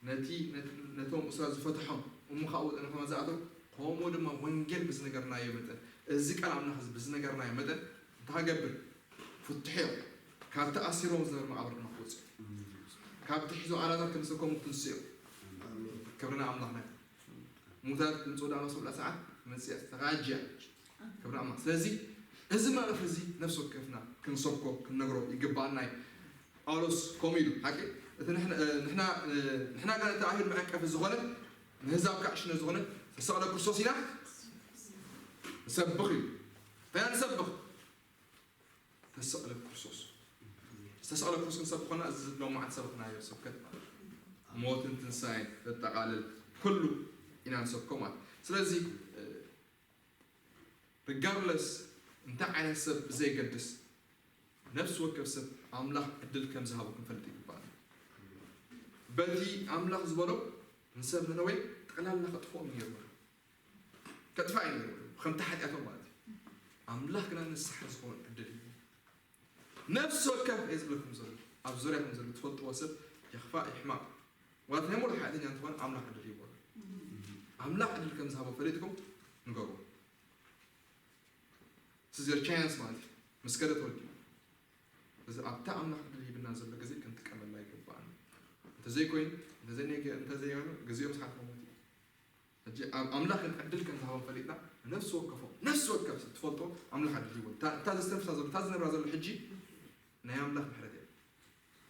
ነቲ፣ ነቲ፣ ነቶም እሱራት ዝፈትሖም፣ እሞ ካብኡ ወጠነ ከም ዝኣተው፣ ከምኡ ድማ ወንጌል ብዝነገርናዮ መጠን፣ እዚ ቃል ኣምላኽ እዚ ብዝነገርናዮ መጠን እንታይ ክገብር? ፍትሑ እዮም። ካብቲ ኣሲሮም ዝነበሩ መቓብር ድማ ክወፅኡ። ካብቲ ሒዞ ኣላዛር ከም ዝሰከሙ ክትንስኡ እዮም። ክብርና ኣምላኽና ይኹን። ሙታት ድምፂ ወደ ኣምላኽ ሰብላ ሰዓት መፅያ ተዘጋጅያ። ክብሪ ኣምላኽ። ስለዚ እዚ መልእኽቲ እዚ ነፍሲ ወከፍና ክንሰብኮ፣ ክንነግሮ ይግባኣና እዩ። ጳውሎስ ከምኡ ኢሉ፣ ሓቂ? እቲ ንሕና፣ እ፣ ንሕና፣ እ፣ ንሕና ግን እቲ ኣይሁድ መዐንቀፊ ዝኾነ፣ ንህዛብ ከዓ ሽነ ዝኾነ፣ ዝተሰቕለ ክርስቶስ ኢና ንሰብኽ ኢሉ። እንታይ ኢና ንሰብኽ? ዝተሰቕለ ክርስቶስ። ዝተሰቕለ ክርስቶስ ክንሰብኽ ኮና፣ እዚ ሎማዓንቲ ሰበኽናዮ ስብከት ማለት እዩ። ሞትን ትንሳኤን ዘጠቓልል ኩሉ ኢና ንሰብኮ ማለት። ስለዚ፣ እ፣ ሪጋርድለስ እንታይ ዓይነት ሰብ ብዘየገድስ፣ ነፍሲ ወከፍ ሰብ ኣምላኽ ዕድል ከም ዝሃቦ ክንፈልጥ ይግባእ። በቲ ኣምላኽ ዝበሎ ንሰብ ነነዌ ጠቕላላ ከጥፍኦም እዩ ነይሩ። ከጥፋእ እዩ ነይሩ። ከምቲ ሓጢኣቶም ማለት እዩ። ኣምላኽ ግና ንስሓ ዝኸውን ዕድል እዩ። ነፍሲ ወከፍ እየ ዝብለኩም ዘሎ፣ ኣብ ዙርያኹም ዘሎ ትፈልጥዎ ሰብ፣ ይኽፋእ ይሕማቕ፣ ዋላ ናይ ሙሉእ ሓጢኣተኛ እንተኾነ ኣምላኽ ዕድል ይህቦ። ኣምላኽ ዕድል ከም ዝሃቦ ፈሊጥኩም ንገርዎ። This is your chance ማለት እዩ። ምስ ከደ ተወዲኡ። እዚ ኣብታ ኣምላኽ ዕድል ሂብና ዘሎ ግዜ ክንጥቀመላ ይግባኣና። እንተዘይኮይኑ፣ እንተዘይነገ-፣ እንተዘይኮይኑ፣ ግዜኦም ዝሓልፎም ሞት እዩ። ሕጂ ኣብ ኣምላኽ ዕድል ከም ዝሃቦም ፈሊጥና፣ ነፍሲ ወከፎም፣ ነፍሲ ወከፍ ሰብ ትፈልጦ ኣምላኽ ዕድል ሂቦም። እታ፣ እታ ዘስተንፍሳ ዘሎ፣ እታ ዝነብራ ዘሎ ሕጂ ናይ ኣምላኽ ምሕረት እያ።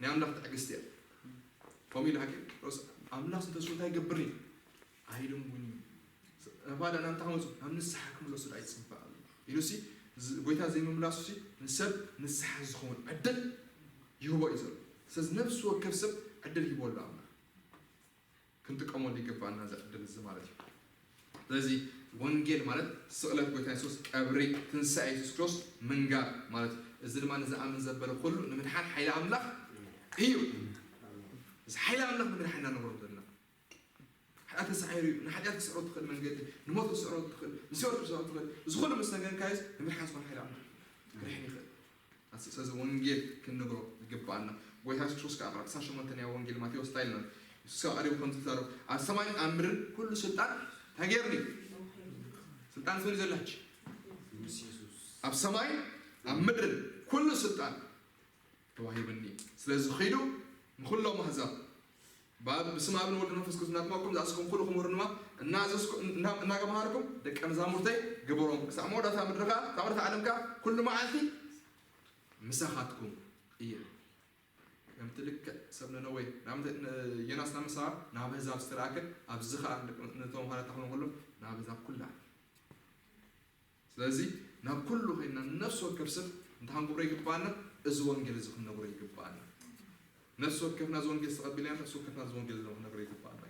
ናይ ኣምላኽ ትዕግስቲ እያ። ከምኡ ኢሉ ሓቂ ሮስ ኣምላኽ ተስፉ እንታይ ይገብር እዩ? ኣይደንጉን እዩ። እኳ ደኣ ናምታ ክመፁ ናብ ንስሓ ክምለሱ ደኣ ይፅበ ኣሎ ኢሉ ሲ፣ ዝ-፣ ጎይታ ዘይምምላሱ ሲ ንሰብ ንስሓ ዝኸውን ዕድል ይህቦ እዩ ዘሎ። ስለዚ ነፍሲ ወከፍ ሰብ ዕድል ሂቦ ኣሎ ኣምላኽ። ክንጥቀመሉ ይግባኣና እዚ ዕድል እዚ ማለት እዩ። ስለዚ ወንጌል ማለት ስቕለት ጎይታ የሱስ፣ ቀብሪ፣ ትንሳኤ የሱስ ክርስቶስ፣ ምንጋር ማለት እዩ። እዚ ድማ ንዝኣምን ዘበለ ኩሉ ንምድሓን ሓይሊ ኣምላኽ እዩ። እዚ ሓይሊ ኣምላኽ ንምድሓን ኢና ንነግሮም ዘለና። ሓጢኣት ተሳዒሩ እዩ። ንሓጢኣት ክስዕሮ ትኽእል መንገዲ፣ ንሞት ክስዕሮ ትኽእል፣ ንሲኦል ክስዕሮ ትኽእል። እዚ ኩሉ ምስ ነገርካዮስ ንምድሓን ዝኾነ ሓይሊ ኣምላኽ ክድሕን ይኽእል። ኣስ-፣ ስለዚ ወንጌል ክንነግሮ ይግባኣና። ጎይታ የሱስ ክርስቶስ ከዓ ኣብ ዕስራን ሸሞንተን ናይ ወንጌል ማቴዎስ እንታይ ኢልና? የሱስ ከዓ ቀሪቡ ከምዚ ተዛረቡ፣ ኣብ ሰማይን ኣብ ምድርን ኩሉ ስልጣን እንታይ ገይሩኒ? ስልጣን ትብል ዘላ ሕጂ። ኣብ ሰማይን ኣብ ምድርን ኩሉ ስልጣን ተዋሂቡኒ። ስለዚ ኺዱ ንኹሎም ኣህዛብ ብኣብ-፣ ብስም ኣብን ወልድን መንፈስ ቅዱስ እናጥመቕኩም ዝኣዘዝኩኹም ኩሉ ክምህሩ ድማ እናኣዘዝኩ-፣ እና-፣ እናገምሃርኩም ደቀ መዛሙርተይ ግበሮም። ክሳዕ መወዳእታ ምድሪ ከዓ፣ ክሳዕ መወዳእታ ዓለም ከዓ ኩሉ መዓልቲ ምሳኻትኩም እየ። ከምቲ ልክዕ ሰብ ነነዌ ናብ ተ-፣ ን-፣ ዮናስ ናብ ምሳኻ ናብ ኣህዛብ ዝተላእከ፣ ኣብዚ ከዓ ንደቂ-፣ ነቶም ሃዋርያት እንታይ ክብሎም ከሎ፣ ናብ ኣህዛብ ኩላ። ስለዚ ናብ ኩሉ ኸይድና ንነፍሲ ወከፍ ሰብ እንታይ ክንገብሮ ይግባኣና? እዚ ወንጌል እዚ ክንነግሮ ይግባኣና። ነፍሲ ወከፍና እዚ ወንጌል ዝተቐቢልና፣ ነፍሲ ወከፍና እዚ ወንጌል እዚ ክንነግሮ ይግባኣና።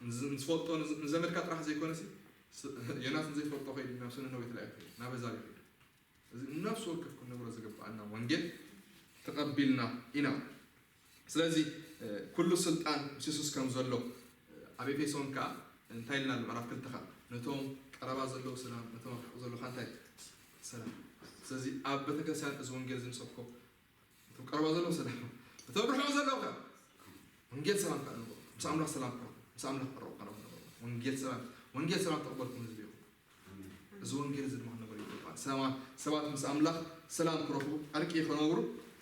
ንዝ-፣ ንዝፈልጦ፣ ንዝ-፣ ንዘመድካ ጥራሕ ዘይኮነሲ፣ ስ-፣ ዮናስ ንዘይፈልጦ ኸይዱ ናብ ሰብ ነነዌ ተላኢኹ ኸይዱ፣ ናብ ኣህዛብ ይኸይዱ። እዚ ነፍሲ ወከፍ ክንነግሮ ዝግባኣና ወንጌል ተቐቢልና ኢና። ስለዚ፣ እ፣ ኩሉ ስልጣን ምስ የሱስ ከም ዘሎ፣ እ፣ ኣብ ኤፌሶን ከኣ እንታይ ኢልና ኣሎ? ምዕራፍ ክልተ ከኣ፣ ነቶም ቀረባ ዘለዉ ሰላም፣ ነቶም ኣብ ርሑቕ ዘለዉ ከኣ እንታይ? ሰላም። ስለዚ ኣብ ቤተክርስትያን እዚ ወንጌል እዚ ንሰብኮ፣ ነቶም ቀረባ ዘለዉ ሰላም፣ ነቶም ርሑቕ ዘለዉ ከኣ ወንጌል ሰላም ከኣ ንበሎ። ምስ ኣምላኽ ሰላም ክረኽቡ፣ ምስ ኣምላኽ ቀረቡ ከኣ ንበሎ። ወንጌል ሰላም፣ ወንጌል ሰላም ተቐበልኩም ህዝቢ ኢኹም። እዚ ወንጌል እዚ ድማ ክንነግሮ ይግባእ። ሰማ-፣ ሰባት ምስ ኣምላኽ ሰላም ክረኽቡ፣ ዕርቂ ክነብሩ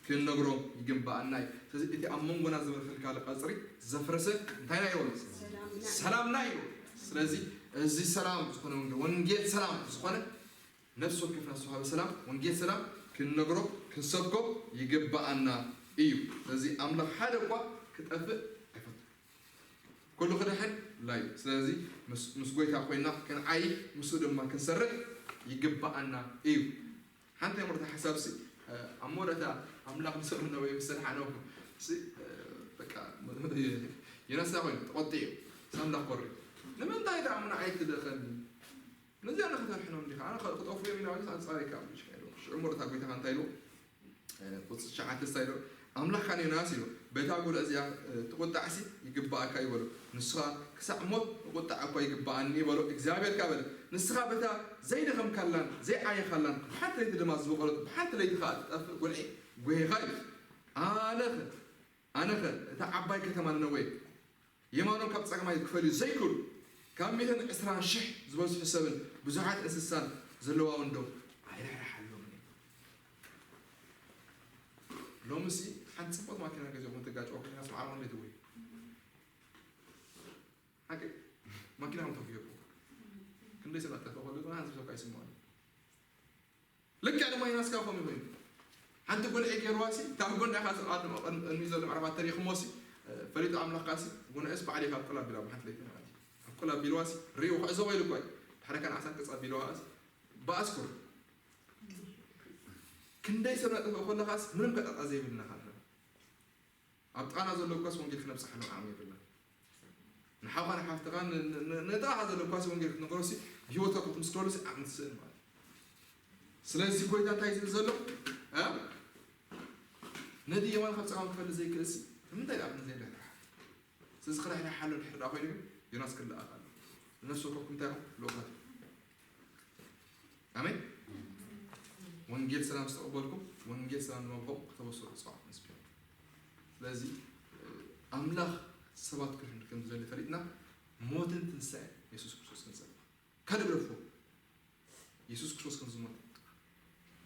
ክንነግሮም ይግባኣና እዩ። ስለዚ እቲ ኣብ መንጎና ዝበልከልካለ ቀጽሪ ዘፍረሰ እንታይና እዩ በሎ? ሰላምና። ሰላምና እዩ። ስለዚ እዚ ሰላም ዝኾነ ወንጌል፣ ወንጌል ሰላም ዝኾነ ነፍሲ ወከፍና ዝተዋህበ ሰላም፣ ወንጌል ሰላም ክንነግሮ ክንሰብኮ ይግባኣና እዩ። ስለዚ ኣምላኽ ሓደ እኳ ክጠፍእ ኣይፈቱን። ኩሉ ክድሕን ላዩ። ስለዚ ምስ ጎይታ ኮይና ክንዓይ፣ ምስኡ ድማ ክንሰርሕ ይግብኣና እዩ። ሓንቲ ምርታ ሓሳብ ሲ ኣብ መወዳእታ ኣምላኽ ንሰብነው ይምስል ሓነው ሲ በቃ ዮናስ ና ኮይኑ ተቆጢ እዩ። ኣምላኽ ኮሪ ንምንታይ ዳ ምና ኣይትደኸኒ ነዚኣ ንክተርሕኖም ዲኻ ኣነ ክጠፉ እዮም ኢና ኣንፃሪካ ሽዑ መወዳእታ ጎይታ እንታይ ኢሉ ቁፅሪ ትሽዓተ እንታይ ኢሉ ኣምላኽ ካን ዮናስ ኢሉ በታ ጉልዕ እዚኣ ትቁጣዕሲ ይግባኣካ ይበሎ ንስኻ ክሳዕ ሞት ቁጣዕ እኳ ይግባኣኒ ይበሎ እግዚኣብሔር ካ በለ ንስኻ በታ ዘይደኸምካላን ዘይዓየኻላን ብሓንቲ ለይቲ ድማ ዝበቆለት ብሓንቲ ለይቲ ከዓ ትጠፍእ ጉልዒ ጎይኻ እዩ ኣነኸ ኣነኸ እታ ዓባይ ከተማ ነነወ የማኖም ካብ ጸገማይ ክፈልዩ ዘይክእሉ ካብ ሚእትን ዕስራን ሽሕ ዝበዝሑ ሰብን ብዙሓት እንስሳን ዘለዋ እውን ዶ ኣይርሕርሓሎም ሎምሲ ሓንቲ ጽቡቅ ማኪና ገዚኦም ትጋጭ ኮይና ስማዕማ እንዴት ወይ ሓቂ ማኪና ተፍየቁ ክንደይ ሰባት ተፈቀሉ ግን ሓንቲ ሰብካ ይስማሉ ልክዕ ድማ ዮናስ ካብ ከምኡ ኮይኑ ሓንቲ ጎንዒ ገይርዋ ሲ ካብ ጎንዒ ካ ቅድሚ ዘሎ ምዕራፋት ተሪኽሞ ሲ ፈሊጡ ኣምላኽ ካ ሲ ጎንዒስ ባዕሊ ካብ ቆላ ቢላ ብሓንቲ ለይቲ ማለት እዩ ካብ ቆላ ቢልዋ ሲ ሪኡ ክዕዘቦ ኢሉ እኳ እዩ ድሕረ ከን ዓሳን ቅጻ ቢልዋ ሲ ብኣስኩር ክንደይ ሰብ ነጥፍእ ከለኻስ ምንም ከጣጣ ዘይብልና ካለ ኣብ ጥቓና ዘሎ እኳስ ወንጌል ክነብፅሓሎም ዓቕሚ የብልና ንሓውኻ ንሓፍትኻ ንጥቓኻ ዘሎ እኳስ ወንጌል ክትነገሮ ሲ ብሂወትካ ክትምስክረሉ ሲ ዓቕሚ ትስእን ማለት ስለዚ ጎይታ እንታይ ዝብል ዘሎ ነቲ የማን ካብ ፀጋም ክፈሊ ዘይክእል ሲ ንምንታይ ደኣ ክንዘይ ንሕራሕ ስለዚ ክረሕርሓሉ ድሕር ደኣ ኮይኑ ዮናስ ክልኣኽ ኣሎ ነፍሲ ወከፍኩም እንታይ ኢኹም ልኡኻት እዮም ኣሜን ወንጌል ሰላም ዝተቐበልኩም ወንጌል ሰላም ድማ ብኸምኡ ክተበስሩ ዝፅዋዕ መስኪ ስለዚ ኣምላኽ ሰባት ክድሕን ከም ዝደሊ ፈሊጥና ሞትን ትንሳኤ የሱስ ክርስቶስ ክንሰብኽ ካልእ ብለፍዎ የሱስ ክርስቶስ ከም ዝሞት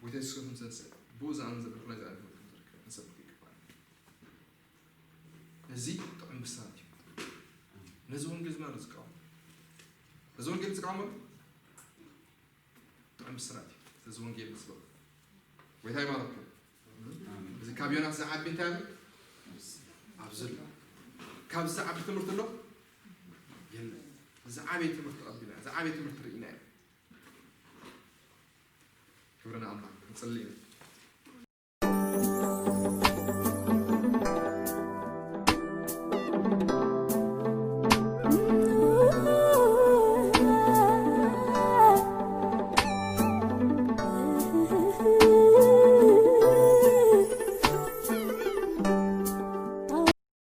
ጎይታ የሱስ ከም ዝነስእ ብኡ ዝኣምን ዘበልኩ ናይ ዘኣለት ሞት ከም ዝርከብ ክንሰብኽ ይግባል እዚ ጥዑም ብስራት እዩ ነዚ ወንጌል ዝና ዝቃወም ነዚ ወንጌል ዝቃወመሉ ጥዑም ብስራት እዩ እዚ ወንጌል ንስበኽ ጎይታ ይባረኩም እዚ ካብ ዮናስ ዝዓቢ እንታይ ኣሎ ኣብዚ ኣሎ ካብ ዝዓቢ ትምህርቲ ኣሎ የለ ዝዓበየ ትምህርቲ ቀቢልና ዝዓበየ ትምህርቲ ርኢና እዩ ክብርና ኣምላኽ ንፅሊ ኢና